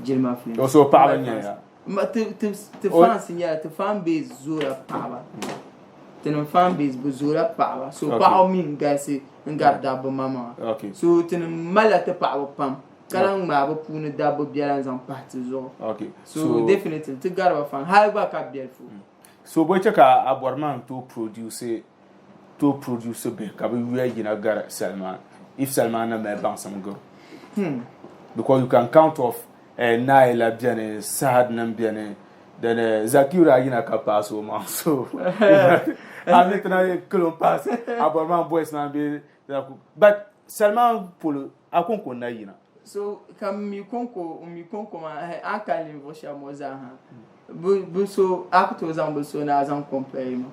Jilima Films. Oh, so paɣaba n-nyɛ ya? Ti fans nyɛla, ti fan base zoola paɣaba. Tinim fan base bi zoola paɣaba. So paɣaba mi n-galisi n-gari dabba maŋmaŋa. So tinim malila ti paɣaba pam ka lahi ŋmaai bɛ puuni dabba biɛla n-zaŋ pahi ti zuɣu. So definitely ti gari ba fan hali gba ka biɛlifu. So bɔ chɛ ka a bɔri maa n-tooi produce tooi produce bihi ka bɛ yuya yina gari Salman if Salman na mali baŋsim garo because you can count of eh, Naila beni Sahad nim beni then eh, Zakiru a yina ka paasi o maŋ so a mi tina kilom paasi a bɔri maa boys maa bɛ but Salman polo a konko na yina. So ka m mi konko m mi konko maa eh, a ni kali ninvuɣu shɛba ŋɔ zaa ha Bi bi so a ku tooi zaŋ bi so ni a zaŋ compare ma.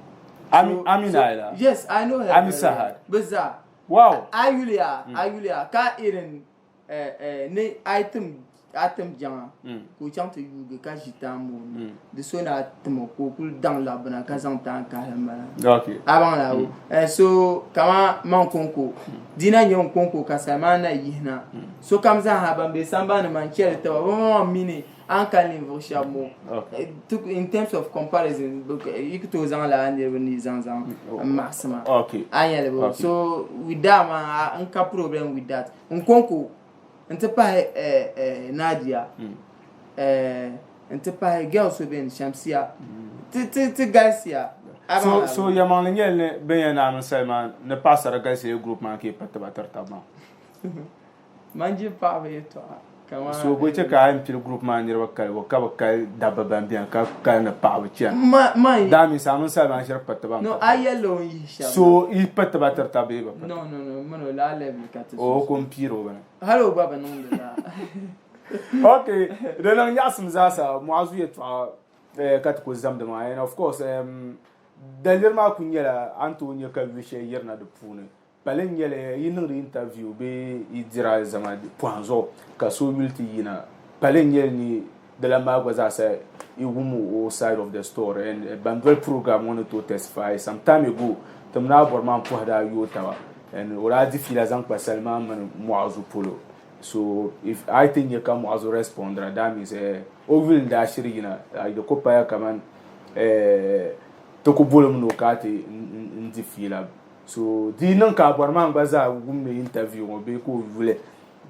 Ami Ami Naila. Yes, I know her. Ami Sahad. Bi zaa. Wow. A yuli ya, a yuli ya ka irin eh, eh, ni a yi tim a tim jaŋa ka o chaŋ ti yuugi ka ʒi taambo ni di so ni a tim o ka o kuli daŋ labina ka zaŋ taan kahili m-bala. A baŋ la o? So kaman man kɔŋko di na nyɛ n kɔŋko ka Salman na yihina sokam zaaha ban be sambani ni man chɛli taba bɛ maŋmaŋ mi ni a ni kali ninvuɣ shɛba ŋɔ in terms of comparison yi ku tooi zaŋ lala niriba ni zaŋ zaŋ m-maɣisi ma. A nya li bɔ? So with that maa n ka problem with that. N kɔŋko n-ti pahi Nadia n-ti pahi girl so beni Shamsia ti galisiya. So yɛlimaŋli nyɛli ni bɛ yɛn naai mini Salima ni paɣasara galisiya group maa ka yi pa tiba tiri taba maa? Man je paɣaba yɛltɔɣa kaman. So bɔ chɛ ka a yɛn pili group maa niriba kalibu ka bi kali dabba ban beni ka kali ni paɣaba chani? That means a mini Salima n-shiri pa tiba No, a yɛlila o ni yihi shɛba. So yi pa tiba tiri taba bee bi pa? No, no, no, mini o lala level ka ti O ko m-piiri o bini. Hali o gba bi niŋdi lala. Ok, di niŋ nyaɣisim zaasa Muazu yɛltɔɣa ka ti kuli zamdi maa and of course daliri maa kuli nyɛla a ni tooi nya ka yuli shɛli yirina di puuni. Pali n nyɛli yi niŋdi interview bee yi diri alizama pɔhim zuɣu ka so yuli ti yina. Pali n nyɛli ni di lan maa gba zaa sa yi wum o side of the story and ban doli program ŋɔ ni tooi testify some time ago ti mini a bɔri maa m-pɔhi daa yooi taba and o daa di fiila zaŋ kpa Salima mini Muazu polo so if a yi ti nya ka Muazu respondira that means o yuli n-daa shiri yina di ku paya kaman ti ku bolimi ni o ka ti n-di fiila. So di yi niŋ ka a bɔri maa gba zaa wumdi interview ŋɔ bee ka o yuli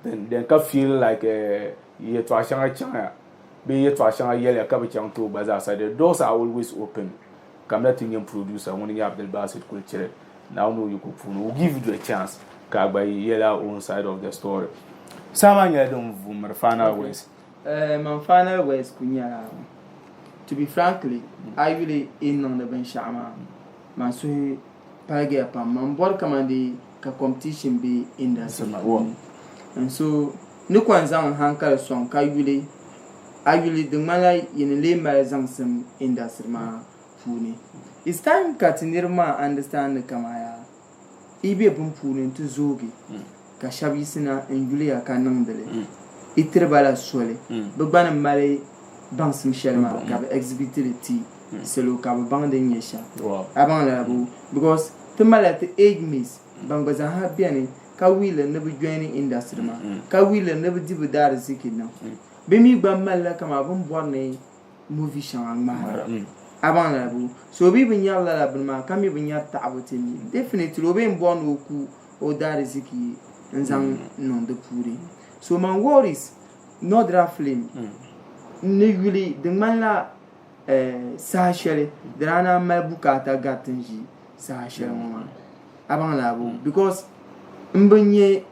then then ka feel like yɛltɔɣa shɛŋa chaŋya bee yɛltɔɣa shɛŋa yɛliya ka bi chaŋ ti o gba zaa sa the doors are always open kamina ti nyɛ producer ŋuni nyɛ Abdulbasit Kulichiri Naawuni o yiko puuni we'll give you the chance ka a gba yɛli a own side of the story. Saha maa nyɛla din vu miri final words. Man final words ku nyɛla to be frankly a yuli yi niŋdi binshɛɣu maa man suhi paligiya pam. Man bɔri kaman di ka competition be industry puuni. And so ni ko n zaŋ n hankali sɔŋ ka yuli a yuli di ŋmanila yi ni lee mali zaŋsim industry maa puuni. It's time ka ti niriba maa understand ni kaman yaa yi be bini puuni nti zoogi ka shɛba yiɣisina n-yuli ya ka niŋdi li. Yi tiri ba la soli bɛ gba ni mali baŋsim shɛli maa ka bɛ exhibit li ti salo ka bɛ baŋ din nyɛ shɛm. A baŋ lala boo? Because ti malila ti age mates ban gba zaa ha beni ka wihili ni bɛ joini industry maa ka wihili ni bɛ di bɛ daariziki niŋ. Bɛ mi gba malila kaman bɛ ni bɔri ni movie shɛŋa ŋmahira. A baŋ lala boo? So bɛ yi bi nyari lala bini maa ka mi bi nyari taɣibu ti mi, definitely o bee m-bɔri ni o ku o daariziki n-zaŋ niŋ di puuni. So man worries Nodra film ni yuli di ŋmanila saha shɛli di daa naan mali bukaata gari ti ni ʒi saha shɛli ŋɔ maa. A baŋ lala boo? Because m bi nya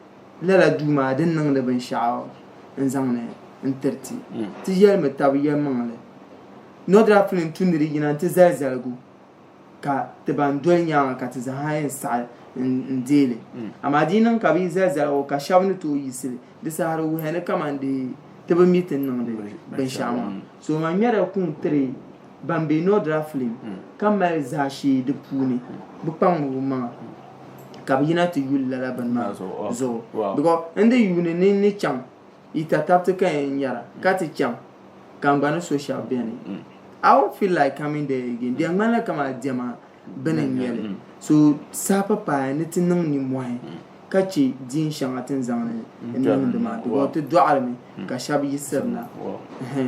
lala duu maa din niŋdi binshɛɣu n-zaŋdi n-tiri ti. Ti yɛlimi tab yɛlimaŋli. Nodra film tu ni di yina nti zali zaligu. ka ti ban doli nyaaŋa ka ti zaa yɛn saɣi n-deei li. Amaa di yi niŋ ka bɛ yi zali zaligu ka shɛba ni tooi yiɣisi li, di saha di wuhiya ni kaman di ti bi mi ti ni niŋdi binshɛɣu maa. So man ŋmɛrila kuŋ tiri ban be Nodra Film ka mali zaashee di puuni, bɛ kpaŋmi bɛ maŋa ka bɛ yina ti yuli lala bini maa zuɣu. Because n di yuuni ni n ni chaŋ yi tatabti ka yɛn nyara ka ti chaŋ ka n gba ni so shɛba beni. I won't feel like coming there again. Di yɛn ŋmanila kaman diɛma bini n-nyɛ li. So saha pa paai ni ti niŋ nimmɔhi ka che diin shɛŋa ti ni zaŋdi n-niŋdi maa because ti dɔɣirimi ka shɛba yiɣisiri na.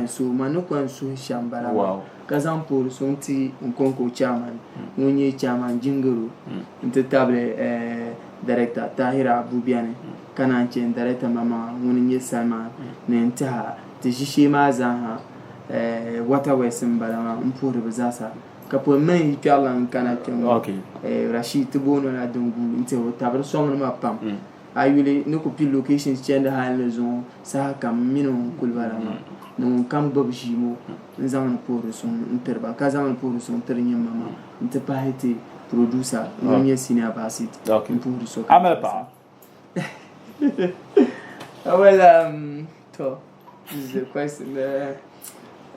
So man ni kɔŋ suhi shɛm m-bala maa ka zaŋ poori so n-ti n kɔŋko chairman ŋun nyɛ chairman Jingiro nti tabili director Tahir Abu beni. Ka naan chɛ n dareta maŋmaŋa ŋuni n-nyɛ Salman ni n tɛha ti ʒishee maa zaaha, Waterworks m-bala maa, m puhiri bɛ zaasa. Ka pɔi mini yi kpɛrila n-kana kpe ŋɔ, Rashid ti booni o la din guui n-tɛhi o tabiri sɔŋdi ma pam. A yuli ni ku pili locations chandi hali ni zuŋɔ saha kam m mini o n-kuli bala maa ni ŋun kam gbubi ʒii ŋɔ n-zaŋdi puhiri suŋ n-tiri ba ka zaŋdi puhiri suŋ tiri nyimma maa nti pahi ti producer ŋun nyɛ Senior Basit m-puhiri sokam. A mali paɣa? Well, to, this is a question.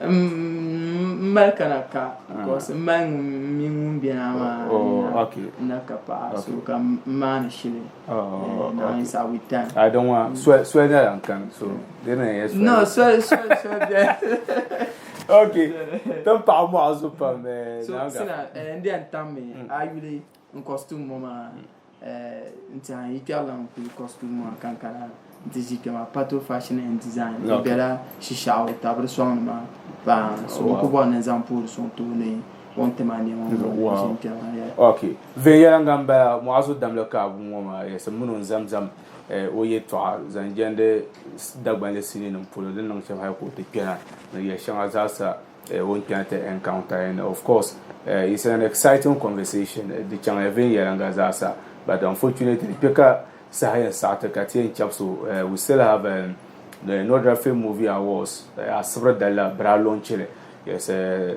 M mali ka na ka because m mali ŋun mini ŋun beni amaa Oh, okay. n na ka paɣa so ka m maani shili Oh, Naawuni okay. saɣi with time. I don't want soli soli nyɛla n kani so di ni yɛ soli. No, soli soli soli beni. Okay, tin paɣa mɔɣu zu pam eh, So Naanga. sina eh, n di yɛn tammi a yuli n costume ŋɔ maa eh, n tiɛha yi kpɛrila n kuli costume maa ka n kana n ti ʒi kpɛ maa Pato Fashion and Design di bela Shishaɣu tabiri sɔŋ ni maa paa so n ku bɔri ni n zaŋ pooli sɔŋ tooni o ni ti ma nɛma ŋɔ n ʒi n kpɛ maa yeah. Ok viɛnyɛliŋga n bala Muazu damli kaabu ŋɔ maa yes m mini o n zamzam o yɛltɔɣa zaŋ jɛndi Dagbanli sinii nim polo din niŋ shɛm hali ka o ti kpɛna ni yɛl shɛŋa zaasa o ni kpɛna ti encounter and of course it's an exciting conversation di chaŋya viɛnyɛliŋga zaasa but unfortunately kpɛ ka saha yɛn saɣi ti ka ti yɛn chɛbisi o we still have the Northern Film Movie Awards asibiri dali la bɛ daa launch li yes I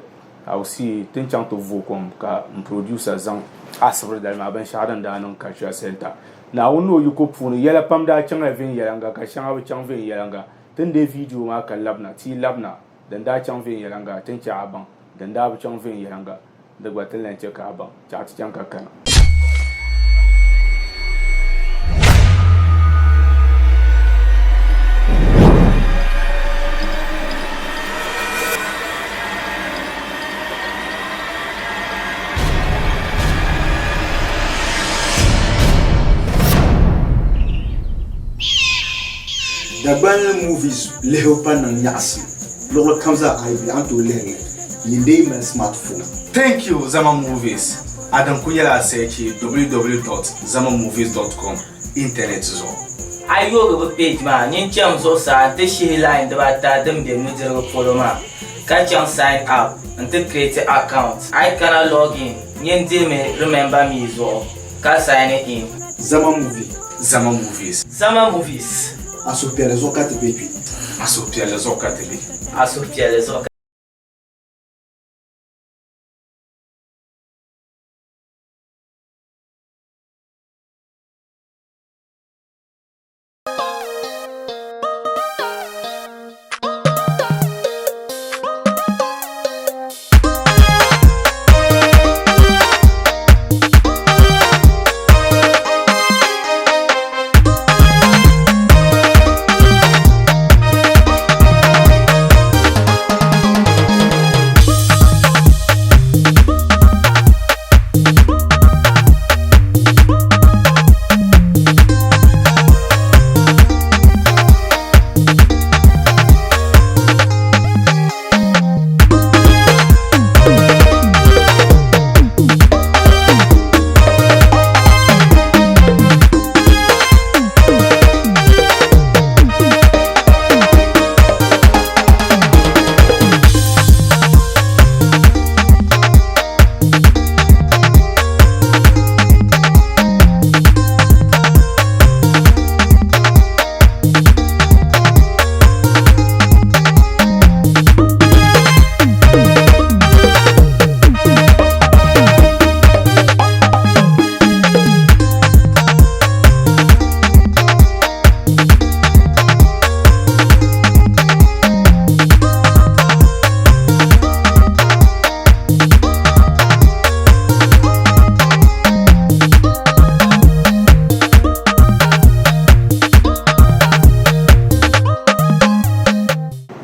will see ti ni chaŋ ti vooi kom ka n producer zaŋ asibiri dali maa binshɛɣu din daa niŋ Cultural Centre Naawuni ni o yiko puuni yɛla pam daa chaŋla viɛnyɛliŋga ka shɛŋa bi chaŋ viɛnyɛliŋga ti ni deei video maa ka labina ti yi labina din daa chaŋ viɛnyɛliŋga ti ni chɛ a baŋ din daa bi chaŋ viɛnyɛliŋga di gba ti ni lahi chɛ ka a baŋ chɛɣu ti chaŋ ka kana. Dagbanli movies lihibu pa niŋ nyaɣisim luɣili kam zaa a yi bɛ a ni tooi lihiri li nyin dee mali smart phone. Thank you Zama Movies, a din ku nyɛla a searchi www.zamamovies.com internet zuɣu. A yi yoogi bɛ page maa, nyin cham zuɣusaa nti shihi line dibaata din be nudirigu polo maa, ka chaŋ Sign Up nti create account. A yi kana Login, nyin dihimi Remember Me zuɣu, ka sign in. Zama Movie. Zama Movies. Zama Movies. A suhupiɛlli zuɣu ka ti be kpe. A suhupiɛlli zuɣu ka ti be. A suhupiɛlli zuɣu ka.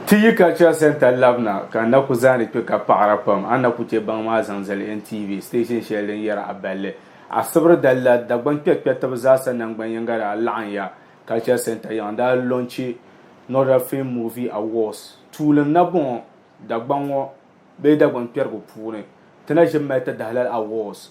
Ti yi Cultural Centre labina ka n na ku zaani kpe ka paɣira pam, a ni na ku che baŋ maa zaŋ zali NTV station shɛli din yɛri a balli. Asibiri dali la, Dagbaŋ kpɛrikpɛritiba zaasa naŋgban yiŋga daa laɣim ya Cultural Centre yiŋa n-daa launchi Northern Film Movie Awards. Tuuli n-na bɔŋɔ Dagbaŋ ŋɔ bee Dagbaŋ kpɛrigu puuni ti na ʒi m-mali ti dahi lala awards.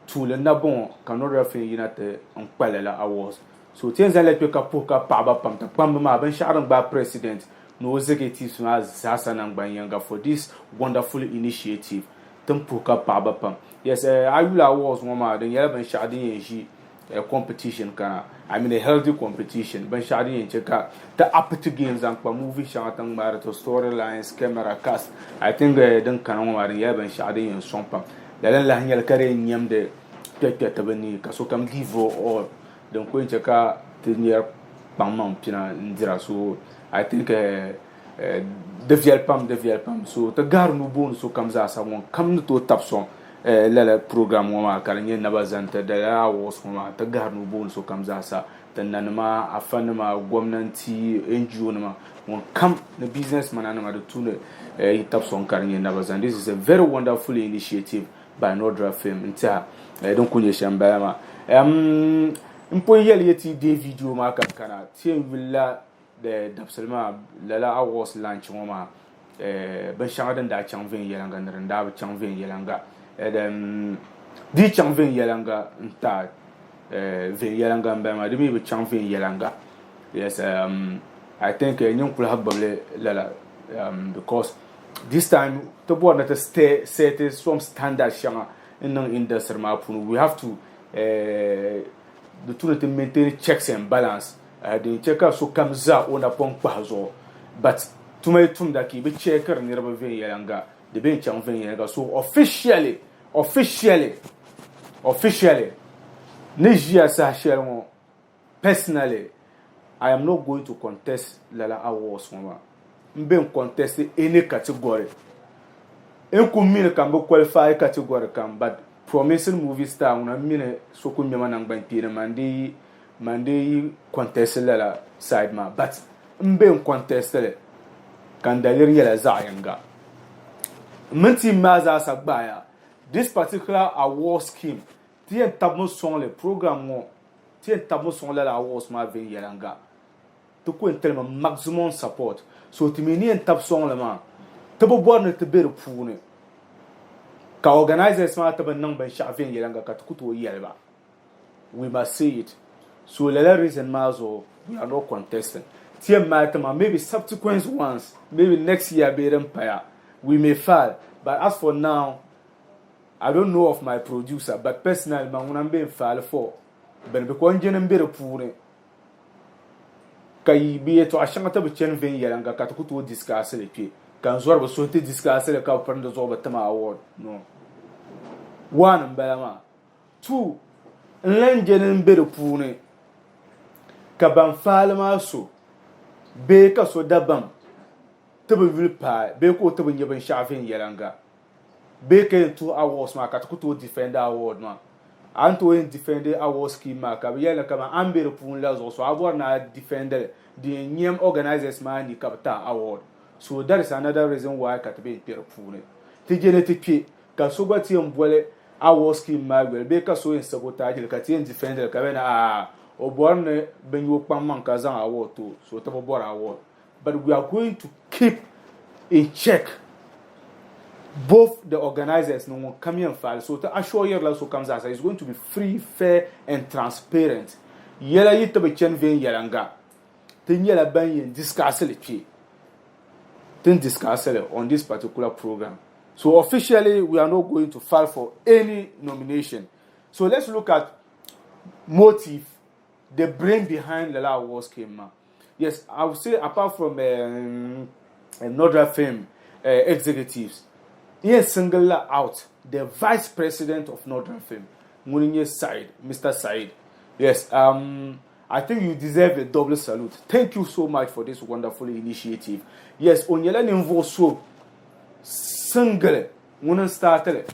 Tuuli n-na bɔŋɔ ka Northern Film yina ti n kpa lala awards. So ti yɛn zaŋ li kpe ka puhi ka paɣiba pam ti kpamba maa binshɛɣu din gbaai President ni o executives maa zaasa naŋgban yiŋga for this wonderful initiative. Ti ni puhi ka paɣiba pam. Yes, a yuli awards ŋɔ maa di nyɛla binshɛɣu din yɛn ʒi competition kana I mean a healthy competition binshɛɣu din yɛn chɛ ka ti up ti game zaŋ kpa movie shɛŋa ti ni ŋmaari ti story lines camera cast I think din kana ŋɔ maa di nyɛla binshɛɣu din yɛn sɔŋ pam lala n lahi nyɛli ka di yɛn nyɛmdi kpɛrikpɛriti bi ni ka sokam give all din ku yɛn chɛ ka ti nyari kpaŋmaŋ pina n dira so I think. Di viɛli pam, di viɛli pam. So ti gahiri nuu booni sokam zaasa ŋun kam ni tooi tabi sɔŋ lala program ŋɔ maa ka di nyɛ naba zani ti lala awards ŋɔ maa ti gahiri nuu booni sokam zaasa ti nanima, afanima, gomnanti, NGO nima ŋun kam ni business mana nima di tu ni yi tabi sɔŋ ka di nyɛ naba zani. This is a very wonderful initiative by Nordra Film n tiɛha din kuli nyɛ shɛm bala maa. M pun yɛli ya ti yi deei video maa ka kana ti yɛn yulila dabisili maa lala awards lunch ŋɔ maa binshɛŋa din daa chaŋ viɛnyɛliŋga ni din daa bi chaŋ viɛnyɛliŋga. Di yi chaŋ viɛnyɛliŋga n-taai viɛnyɛliŋga m-bala maa di mi bi chaŋ viɛnyɛliŋga. Yes I think nyin kuli lahi gbubi li lala because this time ti bɔri ni ti set some standard shɛŋa n-niŋ industry maa puuni. We have to di tu ni ti maintain checks and balance din chɛ ka sokam za o napɔŋ kpahi zuɣu but tuma yi tumda ka yi bi checkiri niriba viɛnyɛliŋga di bee n-chaŋ viɛnyɛliŋga so officially officially officially ni ʒiya saha shɛli ŋɔ personally I am not going to contest lala awards ŋɔ maa m be n contest any category n ku mi ni ka m bi qualify category kam but promising movie star ŋuna m mi ni so ku ŋmɛ ma nangbankpeeni man di Man dee yi contest lala side maa but m be n contest li ka n daliri nyɛla zaɣ yinga. M mini team maa zaasa gbaaya this particular award scheme ti yɛn tabimi sɔŋ li program ŋɔ ti yɛn tabimi sɔŋ lala awards maa viɛnyɛliŋga ti ku yɛn tilimi maximum support so ti mi ni yɛn tabi sɔŋ li maa ti bi bɔri ni ti be di puuni ka organizers maa ti bi niŋ binshɛɣu viɛnyɛliŋga ka ti ku tooi yɛli ba. we must say it so lala reason maa zuɣu we are not contesting ti yɛn mali ti maŋ maybe subsequent ones maybe next year bee din paya we may file but as for now I don't know of my producer but personally man ŋuna m-be n file for bini because n je ni m be di puuni ka yi bi yɛtɔɣa shɛŋa ti bi chani viɛnyɛliŋga ka ti ku tooi discuss li kpe ka n zɔri bi suhu ti discuss li ka bi piri di zuɣu bi ti ma award no one m-bala maa. 2 n lan je ni m be di puuni ka ban faali maa so bee ka so dabam ti bi yuli paai bee ka o ti bi nya binshɛɣu viɛnyɛliŋga bee ka yɛn tuhi awards maa ka ti ku tooi defend award maa. A ni tooi yɛn defend award scheme maa ka bɛ yɛli ni kaman a ni be di puuni la zuɣu so a bɔri ni a defend li din yɛn nyɛm organizers maa ni ka bɛ ti a award. So that is another reason why ka ti be n-kpe di puuni. Ti je ni ti kpe ka so gba ti yɛn boli award scheme maa yoli bee ka so yɛn sabotage li ka ti yɛn defend li ka bɛ ni aah o bɔri ni bɛ nya o kpaŋmaŋ ka zaŋ award ti o so ti bi bɔri award but we are going to keep in check both the organizers ni ŋun kam yɛn faali so ti assure yirila sokam zaasa is going to be free, fair and transparent yɛla yi ti bi chani viɛnyɛliŋga ti nyɛla ban yɛn discuss li kpe ti ni discuss li on this particular program so officially we are not going to file for any nomination so let's look at motive the brain behind lala awards scheme maa yes I would say apart from um, Nodra film executives n yɛn single la out the vice president of Nodra film ŋuni n nyɛ Said Mr Said yes um, I think you deserve a double salute. Thank you so much for this wonderful initiative. Yes, o nyɛla ninvuɣu so single ŋun n startili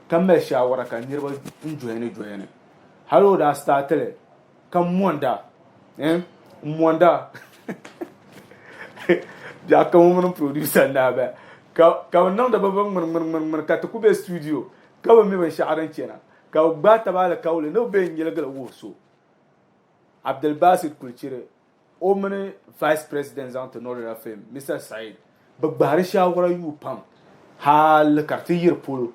ka mali shaawara ka niriba n joini joini. Hali o daa startili ka monda eh n monda biɛɣu kam o mini producer n daa bala ka ka bi niŋdi bi bin ŋmini ŋmini ŋmini ŋmini ka ti ku be studio ka bi mi binshɛɣu din chana ka bi gbaai taba alikauli ni bi be n nyɛligili wuhi so. Abdulbasit Kulchiri, o mini Vice President zaŋ ti Northern FM, Mister Saeed, bɛ gbahiri shaawara yuui pam hali ka di ti yiri polo.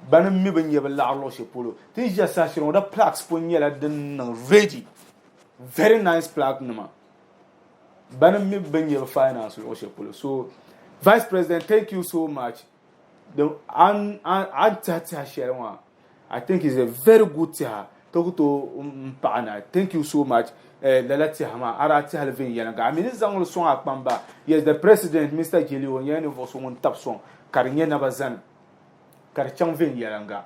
Bani m-mi bɛ ni nya bɛ laɣiri luɣ shɛli polo. Ti ni ʒiya saha shɛli ŋɔ, di plaques pun nyɛla din niŋ ready, very nice plaque nima. Bani m-mi bɛ ni nya bɛ finance luɣ shɛli polo. So, Vice President, thank you so much. A ni tiɛhi tiɛha shɛli maa I think is a very good tiɛha ti ku tooi n paɣi na thank you so much lala tiɛha maa a daa tiɛhili viɛnyɛliŋga a mi ni zaŋli sɔŋ a kpamba yes the president Mister Jeli o nyɛla ninvuɣu so ŋun tabi sɔŋ ka di nyɛ naba zani ka di chaŋ viɛnyɛliŋga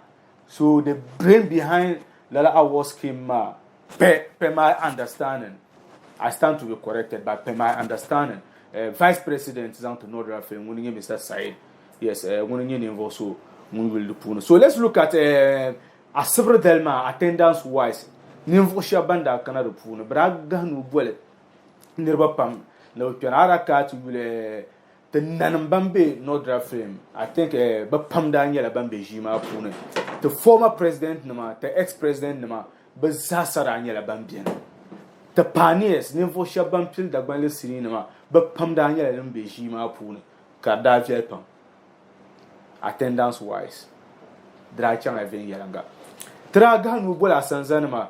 so the brain behind lala award scheme maa per per my understanding I stand to be corrected but per my understanding. Vice President zaŋ ti Northern Film ŋuni n-nyɛ Mister Saeed. Yes, ŋuni n-nyɛ ninvuɣ so ŋun yuli di puuni. So let's look at asibiri dali maa attendance wise ninvuɣ shɛba ban daa kana di puuni bɛ daa gahi nuu boli niriba pam ni bɛ kpɛna. A daa kana ti yuli ti nanim ban be Northern Film, I think bɛ pam daa nyɛla ban be ʒii maa puuni. Ti former president nima, ti ex-president nima bɛ zaasa daa nyɛla ban beni. Ti pioneers, ninvuɣ shɛba ban pili Dagbanli sinii nima, bɛ pam daa nyɛla din be ʒii maa puuni ka di daa viɛli pam. Attendance wise, di daa chaŋla viɛnyɛliŋga. Ti daa gahi nuu boli Asanza nima,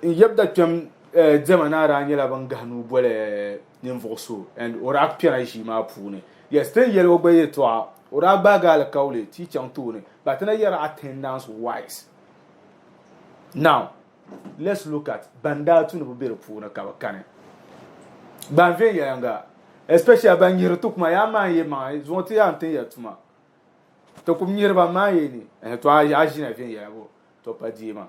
n yab dakpɛm diɛma naa daa nyɛla bɛn gahi nuu boli ninvuɣ so and o daa kpɛna ʒii maa puuni. Yes, ti ni yɛli o gba yɛltɔɣa, o daa gbaagi alikauli ti chaŋ tooni but ti na yɛri attendance wise. Now, let's look at ban daa tu ni bi be di puuni ka bi kani. Ban viɛnyɛliŋga, especially ban nyihiri ti kuma, yaa maan ye maŋa, zuŋɔ ti yaa n-tin ya tuma. Ti kum nyihiri ba maan ye ni, eh, to a ʒina viɛnyɛla bo, to pa deei ma.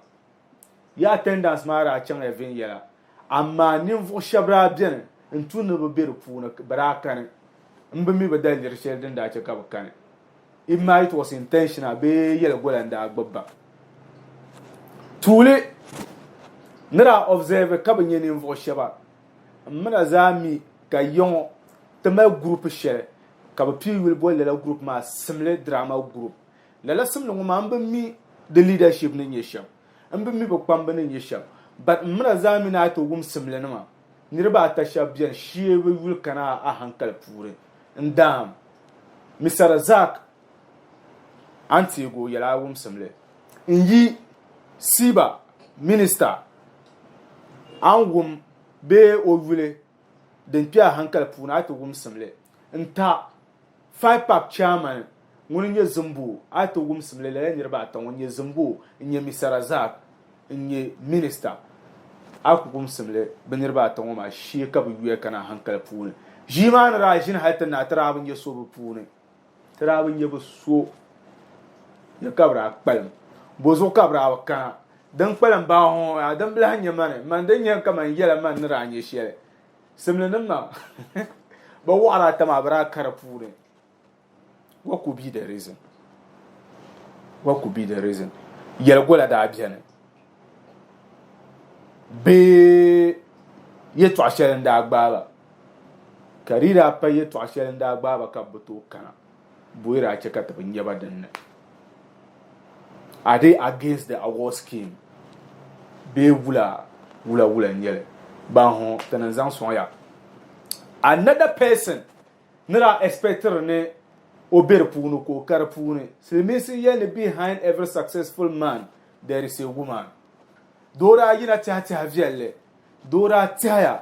Ya attendance maa daa chaŋya viɛnyɛla, amaa ninvuɣ shɛba daa beni n-tu ni bi be di puuni, bɛ daa kani. M bi mi bɛ daliri shɛli din daa che ka bɛ kani. It might was intentional bee yɛligola n-daa gbubi ba. Tuuli, ni daa observe ka bi nya ninvuɣ shɛba, m mi na zaa mi ka yiŋɔ ti mali group shɛli ka bɛ pii yuli boli lala group maa Simli Drama Group. Lala simli ŋɔ maa m bi mi di leadership ni nyɛ shɛm, m bi mi bɛ kpamba ni nyɛ shɛm but m mi na zaa mi ni a ti wum simlinima niriba ata shɛba beni shee bɛ yuli kana a hankali puuni n-daam Mister Razak a ni teegi o yɛla a wumsimli n-yi Siba minista a ni wum bee o yuli din kpe a hankali puuni a ti wumsimli n-ta FIPAC chairman ŋuni n-nyɛ Zimbo a ti wumsimli lala niriba ata ŋɔ n-nyɛ Zimbo n-nyɛ Mister Razak n-nyɛ minista a ku wumsimli bɛ niriba ata ŋɔ maa shee ka bɛ yuya kana hankali puuni. Ʒii maa ni daa ʒini hali ti naai ti daa bi nya so bɛ puuni. Ti daa bi nya bɛ so ni ka bɛ daa kpalim. Bɔzuɣu ka bɛ daa bi kana? Din kpalim baa ŋɔ yaa din bi lahi nya mani, mani din nyɛ kaman yɛla mani ni daa nya shɛli. Simlinim maa bɛ wɔɣiri ata maa bɛ daa ka di puuni. What could be the reason? What could be the reason? Yɛligola daa beni bee yɛtɔɣa shɛli n-daa gbaai ba ka di daa pa yɛtɔɣa shɛli n-daa gbaai ba ka bɛ bi tooi kana bɔyi daa che ka ti bi nya ba din ni. Are they against the award scheme bee wula wula wula n-nyɛ li? Ban hɔ ti ni zaŋ sɔŋ ya. Another person Ni daa expectiri ni o be di puuni ka o ka di puuni. Silimiinsi yɛli ni behind every successful man there is a woman. Doo daa yina tɛha tɛha viɛlli. Doo daa tɛhaya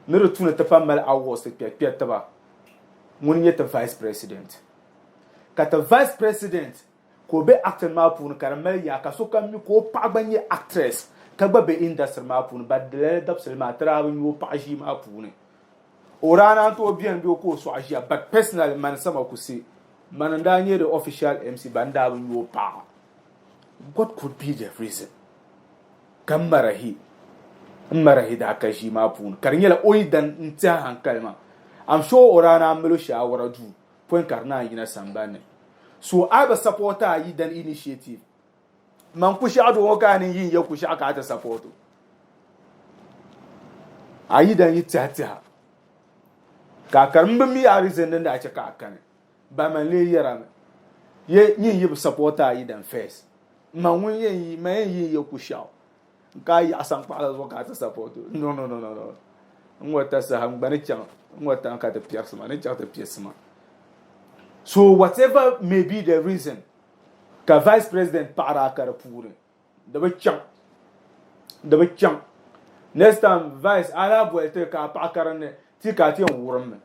ni di tu ni ti pa mali awards ti kpɛri kpɛriti ba. Ŋuni n-nyɛ ti vice president. Ka ti vice president ka o be acting maa puuni ka di mali yaa ka sokam mi ka o paɣa gba nyɛ actress ka gba be industry maa puuni but di lala dabisili maa ti daa bi nya o paɣa ʒii maa puuni. O daa naan tooi beni bee ka o sɔɣi ʒiya but personally mani sama kusi mani n daa nyɛ the official MC but n daa bi nya o paɣa. What could be the reason ka m marahi m marahi daa ka ʒii maa puuni ka di nyɛla o yi dan n tiɛhi hankali maa I'm sure o daa naan mali o shaawara duu pɔi ka di naan yina sambani ni so a bi support a yi dan initiative Man kushɛɣu doo ŋɔ ka a ni yi n-ye kushɛɣu ka a ti support o. A yi dan yi tɛha tɛha ka a kani m bi mi a reason din daa che ka a kani but man lee yɛra mi ye nyin yi bi support a yi dan first man ŋun yɛn yi man yɛn yi n-ye kushɛɣu ka a yaɣi saŋkpaɣu la zuɣu ka a ti support o no no no no no n ŋɔ ta saha n gba ni chaŋ n ŋɔ ta ka ti piɛrisi ma ni chaŋ ti piɛrisi ma so whatever may be the reason Ka vice president paɣiri a ka di puuni di bi chaŋ di bi chaŋ next time vice a lahi boli ti ka a paɣa ka dinni ti ka a ti yɛn wurim mi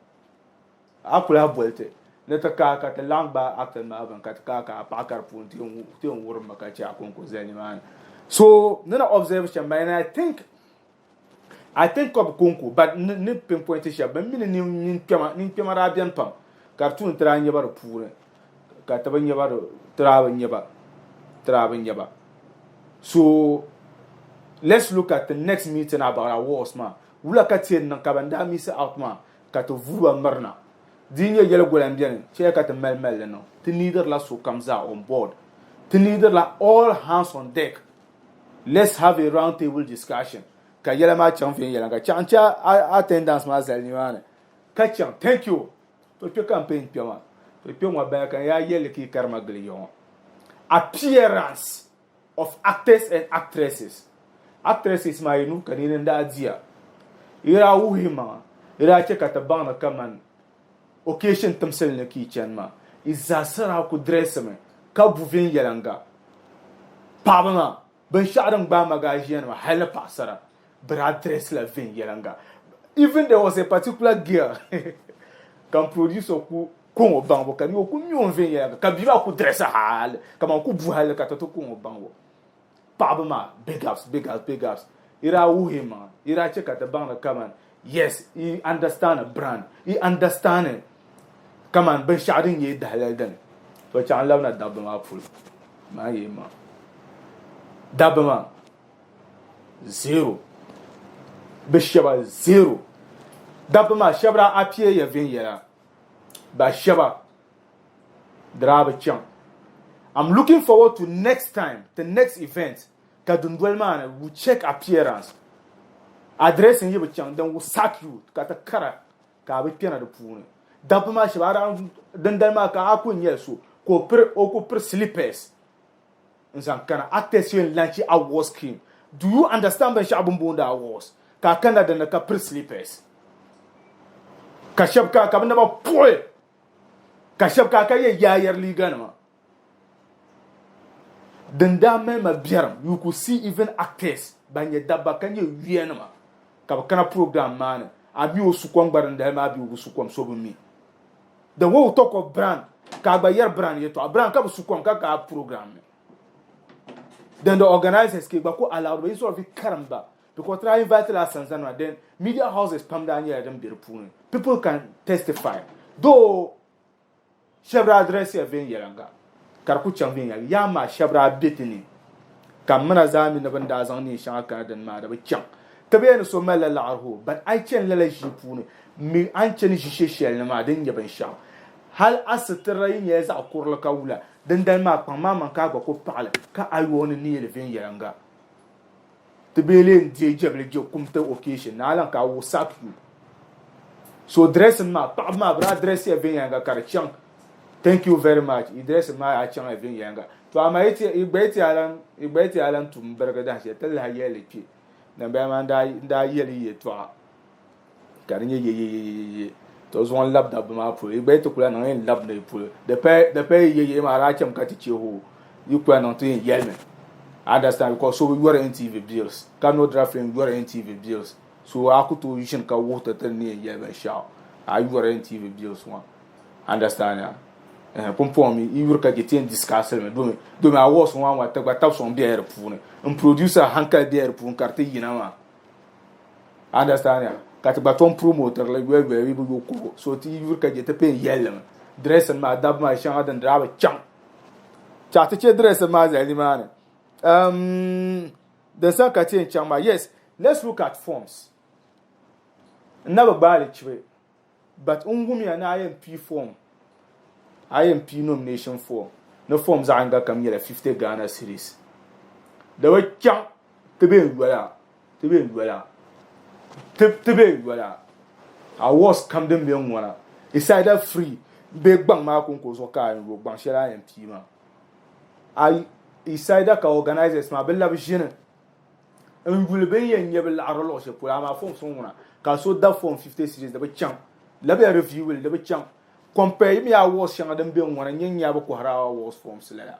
a ku lahi boli ti ni ti ka ka ti laɣim gbaai acting maa bini ka ti ka ka a paɣa ka di puuni ti yɛn wurim mi ka chɛ a konko zali nimaani so ni na observe shɛm and I think I think ka bi konko but n ni pinpoint shɛba bɛ mi ni ninkpɛma ninkpɛma daa beni pam ka di tu ni ti daa nya ba di puuni ka ti bi nya ba ti daa bi nya ba ti daa bi nya ba so let's look at the next meeting about awards maa wula ka ti yɛn niŋ ka ban daa miss out maa. ka ti vuui ba mirina. Di yi nyɛ yɛligola m-beni, chɛya ka ti mali mali li niŋ. Ti needirila sokam zaa on board. Ti needirila all hands on deck. Let's have a round table discussion ka yɛla maa chaŋ viɛnyɛliŋga. Chaŋ n-chɛ a attendance maa zali nimaani ka chaŋ. Thank you. To kpe campaign kpe maa. To kpe ŋɔ bala ka n yaa yɛli li ka yi karima gili ya ŋɔ. Appearance of actors and actresses. Actresses maa yi nuu ka nini n-daa diya. Yi daa wuhi yi maŋa. Yi daa che ka ti baŋ ni kaman occasion timsili ni ka yi chani maa. Yi zaasa daa ku dressimi ka bu viɛnyɛliŋga. Paɣaba maa, binshɛɣu din gbaai ma gaaʒiya nima hali ni paɣasara, bɛ daa dressila viɛnyɛliŋga. Even there was a particular girl ka m producer ku kɔŋ o baŋbu ka ni o ku mi o ni viɛnyɛliŋga ka bia maa ku dress hali kaman ku bu hali ka ti ti kɔŋ o baŋbu. Paɣaba maa, big ups, big ups, big ups. Yi daa wuhi yi maŋa, yi daa che ka ti baŋ ni kaman yes, yi understand brand, yi understand kaman binshɛɣu din nyɛ yi dahalali dini. To chaŋ n labina dabba maa polo. Maa yi maŋa. Dabba maa, zero. Bɛ shɛba zero. Dabba maa shɛba daa appear ya viɛnyɛla. Ba shɛba di daa bi chaŋ. I'm looking forward to next time, the next event ka dundoli maa ni we check appearance. Addressing yi bi chaŋ then we sack you ka ti kara ka a bi kpɛna di puuni. Dabba maa shɛba a daa dindali maa ka a ku nyɛli so ka o piri o ku piri slippers n zaŋ kana actors yɛn launch awards scheme. Do you understand binshɛɣu bini booni awards? Ka a kana dinni ka piri slippers ka shɛba ka ka bi naba puɣi ka shɛba ka ka yɛ yaayɛri liiga nima. Din daa mali ma biɛrim, you could see even actors ban nyɛ dabba ka nyɛ yuya nima ka bi kana program maa ni, a mi o su kom gba dindali maa bee o bi su kom so bi mi. The way we talk of brand ka a gba yɛri brand yɛltɔɣa, brand ka bi su kom ka ka program ni. Then the organizers ka gba ku allowed ba instead of yi karim ba because ti daa invite la asanza nima then media houses pam daa nyɛla din be di puuni people can testify though Shɛba daa dirɛsiya viɛnyɛliŋga ka di ku chaŋ viɛnyɛliŋga. Yaa maa shɛba daa be ti ni ka m mina zaa mi ni bɛ ni daa zaŋ neen shɛŋa kana dini maa di bi chaŋ. Ti bi yɛli ni so malila laɣiri hoo, but a yi chani lala ʒii puuni mi a ni chani ʒishe shɛli ni maa din nyɛ binshɛɣu. Hal a sitirila yi nyɛla zaɣ kurili ka wula, dindali maa kpaŋ maa maŋ ka a gba ku paɣi li ka a yooni neei li viɛnyɛliŋga. Ti bee lee n-deei jɛbili je kum ti occasion ni a lan ka a wuhi sack you. So dressing maa paɣaba maa bɛ daa dress ya viɛnyɛliŋga ka di chaŋ. Thank you very much yi dressing maa yaa chaŋ ya viɛnyɛliŋga. To amaa yi ti yi gba yi ti yaa lan yi gba yi ti yaa lan tum birigi dahinshɛli ti lahi yɛli li kpe. Dambala maa n daa n daa yɛli yi yɛltɔɣa. Ka di nyɛ yeyeyeyeye to zuɣu n labi dabba maa polo yi gba yi ti kula niŋ yi labi ni polo di paya di paya yeyeye maa daa chɛmi ka ti chɛ hoo yi kula niŋ ti yɛn yɛlimi understand because so bi yɔri NTV bills ka no draft n yɔri NTV bills so a ku tooi ʒini ka wuhi ti ti ni yɛn yɛli binshaɣu a yɔri NTV bills ŋɔ understand ya eh, pumpɔŋ mi yi yuri ka chɛ ti yɛn discuss li mi domi domi awards ŋɔ ŋɔ ti gba tabi sɔŋ bela di puuni n producer hankali bela di puuni ka di ti yina maa Understand ya? Ka ti gba tom promoter li yoli yoli yi bi yo kobo. So ti yi yuri ka je ti pay yɛlli mi. Dressing maa dabba maa shɛŋa din daa bi chaŋ. Chaɣ ti che dressing maa zali nimaani. Um, din sa ka ti yɛn chaŋ maa, yes, let's look at forms. N na bi gbaai li chibi. But n wumiya ni a yɛn pii form, a yɛn pii nomination form, ni form zaɣ yinga kam nyɛla 50 Ghana cedis. Di bi chaŋ ti bee n yoli a, ti bee n yoli a, ti ti bee n yoli a. Awards kam din be ŋɔna, it's either free bee gbaŋ maa konko zuɣu ka a yɛn yo gbaŋ shɛli a yɛn pii maa. A it's either ka organizers maa bɛ labi ʒini N yuli bɛ ni yɛn nya bɛ laɣiri luɣ shɛli polo, amaa fom so ŋuna ka so da fom 50 cedis di bi chaŋ. Labiya review li, di bi chaŋ. Compare yimi awards shɛŋa din be ŋuna n-nyɛ n-nya bɛ kɔhiri awards forms lala.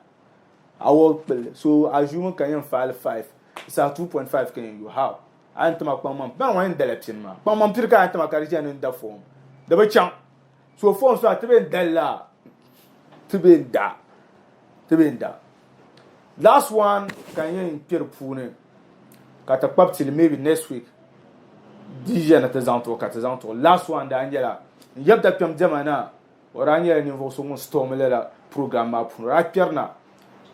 Award kpulli, so assuming ka n yɛn file 5, saha 2.5 ka yɛn yo, how? A yɛn ti ma kpaŋmaŋ, bɛn ŋɔ yɛn dala pini maa. Kpaŋmaŋ piri ka a yɛn ti ma ka di ʒiya ni n da form. Di bi chaŋ. So forms maa ti bɛ n dali la, ti bɛ n da, ti bɛ n da. Last one ka n yɛn kpe di puuni ka ti kpabi tili maybe next week di ʒiya ni ti zaŋ ti o ka ti zaŋ ti o. Last one daa nyɛla n yab dakpɛm diɛma na o daa nyɛla ninvuɣu so ŋun storm lala program maa puuni o daa kpɛri na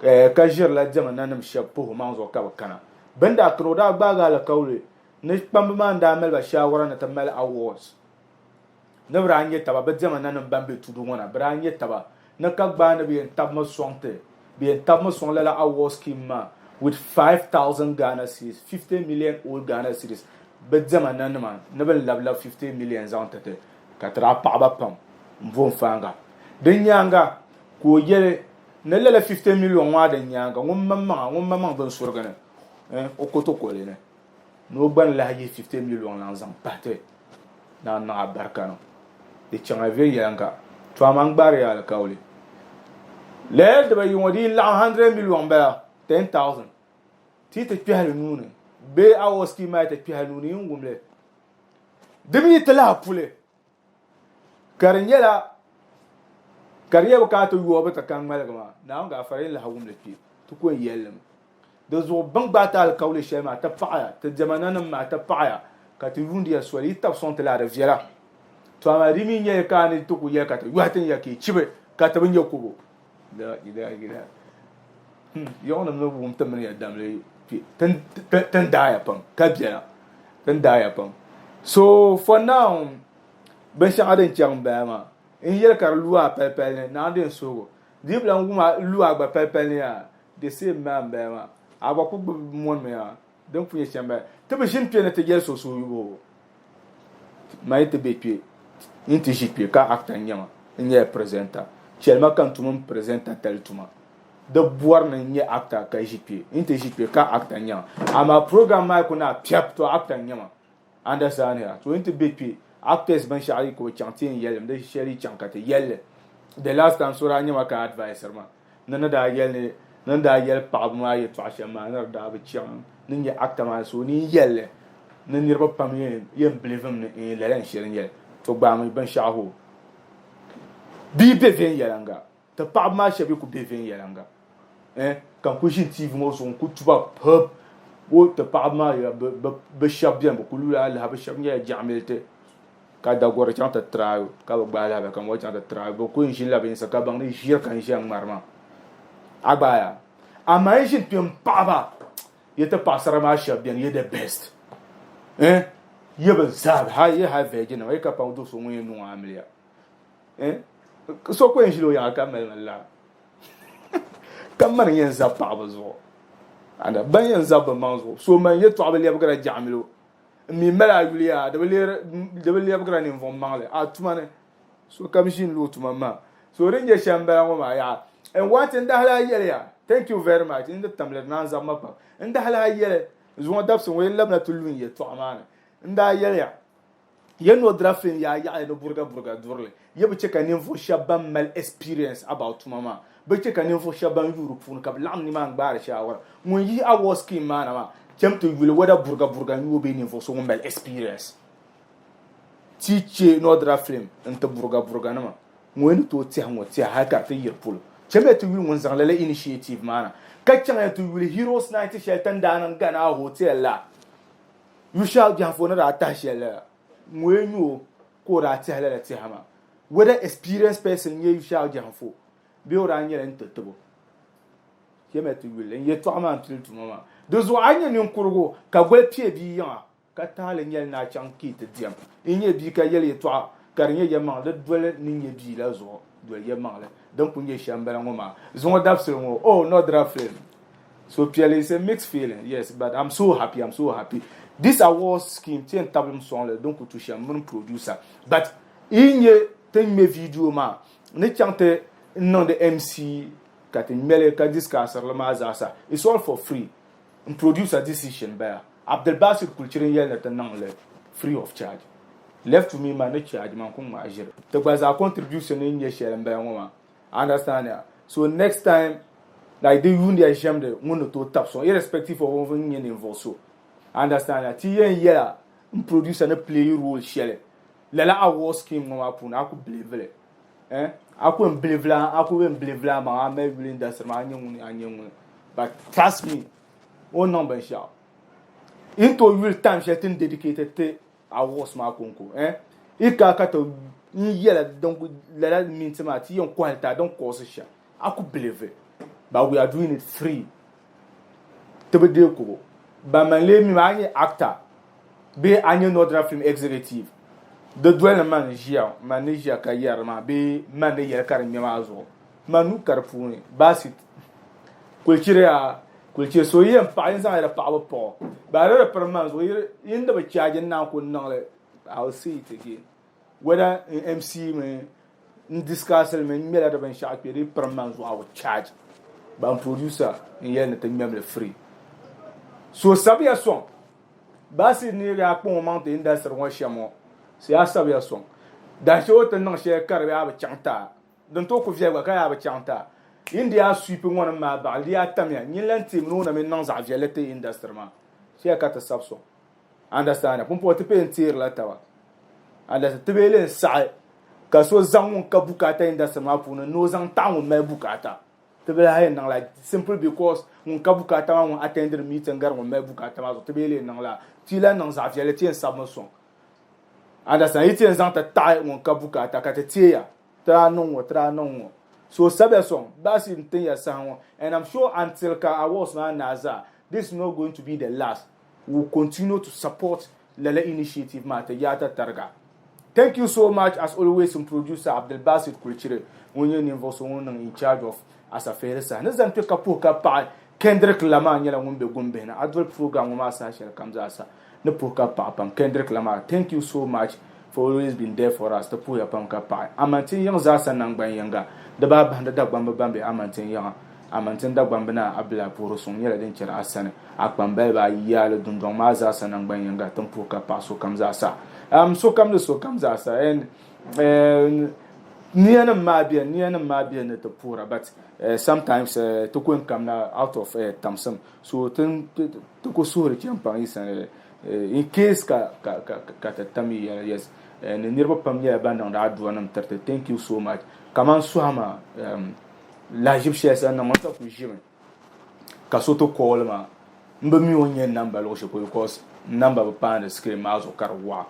eh, ka ʒirila diɛma nanim shɛba pahi o maŋ zuɣu ka bi kana. Bɛ ni daa kana o daa gbaagi alikauli ni kpamba maa n daa mali ba shaawara ni ti mali awards. Ni bɛ daa nya taba bɛ diɛma nanim ban be tudu ŋɔ na, bɛ daa nya taba ni ka gbaai ni bɛ yɛn tabimi sɔŋ ti, bɛ yɛn tabimi sɔŋ lala award scheme maa with 5,000 Ghana cedis, 50 million old Ghana cedis, bɛ diɛma nanima ni bɛ ni labi labi 50 million zaŋ ti ti, ka ti daa paɣi ba pam m-bo n-faanga. Din nyaaŋa ka o yɛli ni lala 50 million maa din nyaaŋa ŋun maŋmaŋa, ŋun maŋmaŋ binsurigi ni, eh, o kotokoli ni. Ni o gba ni lahi yihi 50 million la n-zaŋ pahi ti ni a niŋ abarika niŋ di chaŋ a viɛnyɛliŋga. To amaa n gbaari ya alikauli. Lala dibayi ŋɔ di yi laɣim 100 million m-bala, 10,000, ti yi ti kpɛhi li nuu ni bee awɔ scheme maa yi ti kpɛhi nuu ni yi ni wum li. Di mi yi ti lahi puli ka di nyɛla ka di nyɛ bi kana ti yoogi ti ka ŋmaligi maa, Naawuni gaafara yi ni lahi wum li kpe, ti ko n-yɛli li mi. Di zuɣu bɛ ni gbaai ti alikauli shɛli maa ti paɣiya, ti diɛma nanim maa ti paɣiya, ka ti yuundi ya soli, yi tab sɔŋ ti la di viɛla. To amaa di mi nyɛla ka a ni ti ku yɛli ka ti yɔhi ti ni ya ka yi chibi ka ti bi nya kubo. Yiɣinim ni wum ti mini ya damli kpe, ti ni daaya pam ka biɛla, ti ni daaya pam. So for now, binshɛŋa din chaŋ m-bala maa, n yɛli ka di lu a palipali ni, Naawuni di n suhigu. Di yi bi lan wum a lu a gba palipali ni yaa, The same maa m-bala maa. A gba ku gbubi mɔnimi yaa din ku nyɛ shɛm bala. Ti bi ʒini kpe ni ti yɛli so suhuyubu. Man yi ti be kpe, n yi ti ʒi kpe ka actor n-nyɛ ma, n nyɛla presenter. Chɛli ma ka n tum m presenter tali tuma. Di bɔri ni n nyɛ actor ka ʒi kpe. N yi ti ʒi kpe ka actor n-nyɛ ma. Amaa program maa yi ku naai piɛb to actor n-nyɛ ma. Understand ya? So yi ti be kpe, actors binshɛɣu yi ku bi chaŋ ti yɛn yɛli li mi, di shɛli yi chaŋ ka ti yɛli li. The last time so daa nyɛ ma ka advisiri ma. Ni ni daa yɛli ni ni ni daa yɛli paɣaba maa yɛltɔɣa shɛm maa ni di daa bi chaŋ ni nyɛ actor maa so ni n yɛli li ni niriba pam yɛn believe mi ni lala n shiri nyɛli to gbaami binshɛɣu hoo bia be viɛnyɛliŋga ti paɣaba maa shɛba yi ku be viɛnyɛliŋga eh ka n ku ʒini TV ŋɔ zuɣu n ku tuba pub o ti paɣaba maa bi shɛba beni bi ku lula alaha bi shɛba nyɛla jaɣamiliti Ka dagɔri chaŋ ti try o, ka bi gbaai lahabali ka ŋɔ chaŋ ti try o, bɛ ku yɛn ʒinila bɛ yinsi ka baŋ ni ʒiri ka n ʒiya ŋmari maa. A gbaai a? Amaa yi ʒini kpe m-paɣi ba, yi ti paɣisara maa shɛba beni, yi the best. Eh, yi bi zaa, yi hali virgin nima, yi ka paŋ do so ŋun yɛn niŋ o amiliya. Eh, so ku yɛn ʒila o yiŋa ka mali ma laa. Ka mani yɛn zabi paɣaba zuɣu. And ban yɛn zabi bɛ maŋ zuɣu. So man yɛtɔɣa bi lɛbigira jaɣimilo. N mi mali a yuli yaa, di bi lɛbigira ninvuɣ maŋli a tuma ni. Sokam ʒinila o tuma maa. So din nyɛ shɛm m-bala ŋɔ maa yaha. N want n dahi lahi yɛli ya, thank you very much, n di tamli di naan zabi ma pam. N dahi lahi yɛli, zuŋɔ dabisi ŋɔ yi labina ti lu n yɛtɔɣa maa ni, n daa yɛli ya, Ya ni o dira film yaa yaɣili ni buriga buriga durili. Ya bi che ka ninvuɣu shɛba ban mali experience about tuma maa bi che ka ninvuɣu shɛba ban yuui di puuni ka bɛ laɣim nimaani gbaari shaawara. Ŋun yihi award scheme maa na maa chem ti yuli whether buriga buriga n-nyɛ o bee ninvuɣu so ŋun mali experience ti che ni o dira film n-ti buriga buriga nima. Ŋun ni tooi tɛhi ŋɔ tɛha hali ka di ti yiri polo. Chamiya ti yuli ŋun zaŋ lala initiative maa na ka chaŋya ti yuli Heroes Night shɛli ti ni daa niŋ Ghana Hotel la. Yu shɛli biɛhiŋ ni daa tahi shɛli lala, ŋɔ n-nyɛ o ka o daa tɛhi lala tɛha maa. Whether experienced person n-nyɛ yu shɛli biɛhiŋ bee o daa nyɛla n ti tibo. Chɛmiya ti yuli li. N yɛtɔɣa maa m-pili tuma maa. Di zuɣu a yi nyɛ ninkurigu ka goli pie bia yiŋa ka taali nyɛli ni a chaŋ ka yi ti diɛm. N nyɛ bia ka yɛli yɛtɔɣa ka di nyɛ yɛlimaŋli, di doli ni nyɛ bia la zuɣu doli yɛlimaŋli. Din kuli nyɛ shɛm m-bala ŋɔ maa. Zuŋɔ dabisili ŋɔ, oh, Nodra film. Suhupiɛlli is a mixed feeling, yes, but I'm so happy, I'm so happy. This award scheme, ti yɛn tabili mi sɔŋ li din ku tu shɛm mini producer. But yi nyɛ ti ŋmɛ video maa ni chaŋ ti niŋdi MC ka ti ŋmɛli ka discussiri li maa zaasa, it's all for free. N producer decision bala. Abdulbasir Kulchiri n-yɛli ni ti niŋ li free of charge. Left to me man ni charge man ku ŋmaai ʒiri. Ti gba zaa contribution ni nyɛ shɛli m-bala ŋɔ maa. Understand ya? So next time like di yuundiya ʒɛmdi ŋun ni tooi tabi sɔŋ irrespective of o ni nyɛ ninvuɣ so. Understand ya? Ti yɛn yɛla n producer ni play role shɛli lala award scheme ŋɔ maa puuni a ku believe li. Eh? A ku yɛn believe la, a ku yɛn believe la maŋa, a mali yuli industry maa, a nyɛ ŋuni, a nyɛ ŋuni. But trust me, o ni niŋ binshɛɣu. Yi ni tooi yuli time shɛli ti ni dedicate ti awards maa konko eh yi ka ka ti n yɛla din lala minti maa ti yɛn kɔhili ti a din kɔɔsi shɛm a ku believe but we are doing it free ti bi deei kobo ban man lee mi maa a nyɛ actor bee a nyɛ Nodra film executive. Di doli ni man ʒiya, man ni ʒiya ka yɛri maa bee man ni yɛli ka di ŋmɛ maa zuɣu. Man nuu ka di puuni. Baasi kuli chiriya kuli chiri so yi yɛn paɣi yin zaŋ yɛli paɣaba paɣ o. Ba di di piri man zuɣu yi ni bi chaaji n naan ku niŋli I will say it again. Whether n MC mi n discuss li mi n ŋmɛla di binshɛɣu kpɛ di yi piri man zuɣu I will charge. Ban producer n yɛli ni ti ŋmɛmli free. So sabiya sɔŋ. Baasi ni yaa kpaŋ o maŋ ti industry ŋɔ shɛm ŋɔ, so yaa sabiya sɔŋ. Dahinshɛli o ti niŋ shɛli ka di yaa bi chaŋ ti a, din tooi ku viɛli gba ka yaa bi chaŋ ti a. Yi ni di yaa sweep ŋɔ nim maa baɣili, di yaa tamya, nyini lan teemi ni o na mi niŋ zaɣ viɛlli ti industry maa. Shɛli ka ti sabi sɔŋ. Understand? Pumpɔŋɔ ti pee n-teerila taba. Understand? Ti bee lee n-saɣi ka so zaŋ ŋun ka bukaata industry maa puuni ni o zaŋ taɣi ŋun mali bukaata. Ti bi lahi yɛn niŋ la simple because ŋun ka bukaata maa ŋun attendiri meeting gari ŋun mali bukaata maa zuɣu ti bee lee niŋ la ti lahi niŋ zaɣ viɛlli ti yɛn sabimi sɔŋ. Understand? Yi ti yɛn zaŋ ti taɣi ŋun ka bukaata ka ti teeya ti daa niŋ ŋɔ ti daa niŋ ŋɔ. So sabiya sɔŋ baasi n tin ya saha ŋɔ and I'm sure until ka awards maa naai zaa this is not going to be the last. We will continue to support lala initiative maa ti yaata tariga. Thank you so much as always n producer Abdulbasit Kulichiri ŋun nyɛ ninvuɣu so ŋun niŋ in charge of Asafihili saha ni zani kpe ka puhi ka paɣi Kendrick Lamar nyɛla ŋun be gumbihi ni a doli program ŋɔ maa saha shɛli kam zaa sa ni puhi ka paɣi pam Kendrick Lamar thank you so much for always been there for us ti puhiya pam ka paɣi Amantin yiŋ zaa sa nangban yiŋga di baa bahindi Dagbamba ban be Amantin yiŋa Amantin Dagbamba Naa Abdulai puhiri suŋ nyɛla din chɛri a sani a kpambaliba a yaali dundɔŋ maa zaa sa nangban yiŋga ti ni puhi ka paɣi sokam zaa sa um sokam ni sokam zaa sa and eh, niya nim maa beni niya nim maa beni ni ti puhira but eh, sometimes eh, ti ku n-kamna out of eh, tamsim so ti ti ku suhiri chɛ m-paŋ yi sani eh, in case ka ka ka ka ti tam yi yɛla yes eh, ni niriba pam nyɛla ban niŋdi aduwa nim tiriti thank you so much kaman suha maa um, lahiʒibu shɛli sa niŋ ma n sa ku ʒimi ka so ti call ma n bi mi o ni nyɛ n namba luɣu shɛli polo because n namba bi paandi screen maa zuɣu ka di waɣa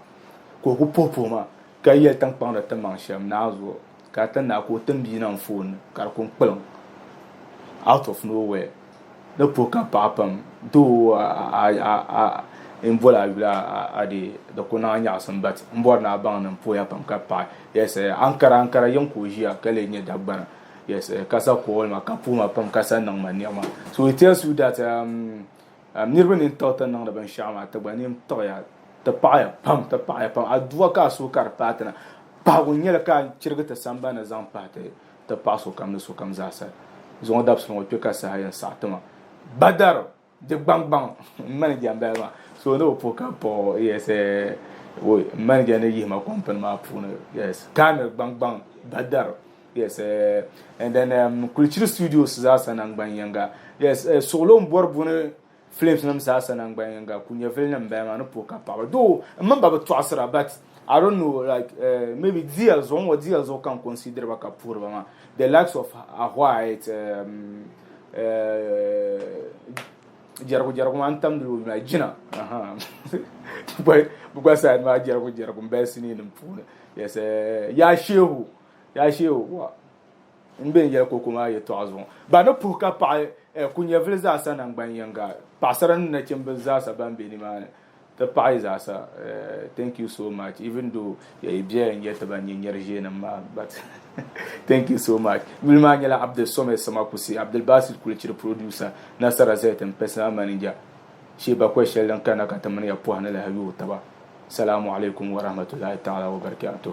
ka o ku puhi puhi ma ka yɛli tiŋkpaŋ ni ti maŋ shɛm naa zuɣu ka ti naa ka o tim bia na n phone ni ka di ku kpilim out of nowhere ni puhi ka paɣa pam doo n boli a yuli a dee di ku niŋ a nyaɣasim but n bɔri ni a baŋ ni n puhiya pam ka paɣi yes Ankara Ankara yiŋ ka o ʒiya ka lee nyɛ Dagbana Yes, eh, ka sa call ma ka puhi ma pam ka sa niŋ ma niɣima. So it tells you that um, um, niriba nini tiɣi ti niŋdi binshɛɣu maa ti gba nini tiɣiya ti paɣiya pam ti paɣiya pam aduwa ka a suhu ka di paai ti na pahigu n nyɛli ka a chirigi ti sambani zaŋ pahi ti ti paɣi sokam ni sokam zaasa zuŋɔ dabisili ŋɔ kpe ka saha yɛn saɣi ti ma Badar Di gbaŋgbaŋ m manager m-bala maa so ni o puhi ka paɣi yes m manager ni yihi ma company maa puuni yes Kamil gbaŋgbaŋ Badar yes and then um, Kulichiri studios zaa sa nangban yinga yes suɣulo m bɔri buni films nim zaa sa nangban yinga Kunyavili nim m-bala maa ni puhi ka paɣi ba though m mini ba bi tɔɣisira but I don't know like maybe DL zuɣu n ŋɔ DL zuɣu ka n consider ba ka puhiri ba maa the likes of Ahwait um, Jɛrigu jɛrigu maa n tamdi o yuma jina bi gba side maa jɛrigu jɛrigu n bali sinii nim puuni yes yaa shehu yaa shehu wa n bɛ n yɛli koko maa yɛltɔɣa zuɣu ba ni puhi ka paɣi kunyɛvili zaasa nangban yinga paɣasara ni nachimbi zaasa ban bɛ nimaani Ti paɣi zaasa thank you so much even though yi biɛya n-yɛli ti ban nyɛ nyɛri ʒiɛnim maa but thank you so much. Yuli maa nyɛla Abdul Somed Samakusi, Abdul Basit Kulichiri producer, Nasara Zayt personal manager. Shee bakɔi shɛli din kanna ka ti mini ya pɔhi ni lahi yooi taba. Salamu alaikum wa rahmatullahi ta'ala wa barakatuh.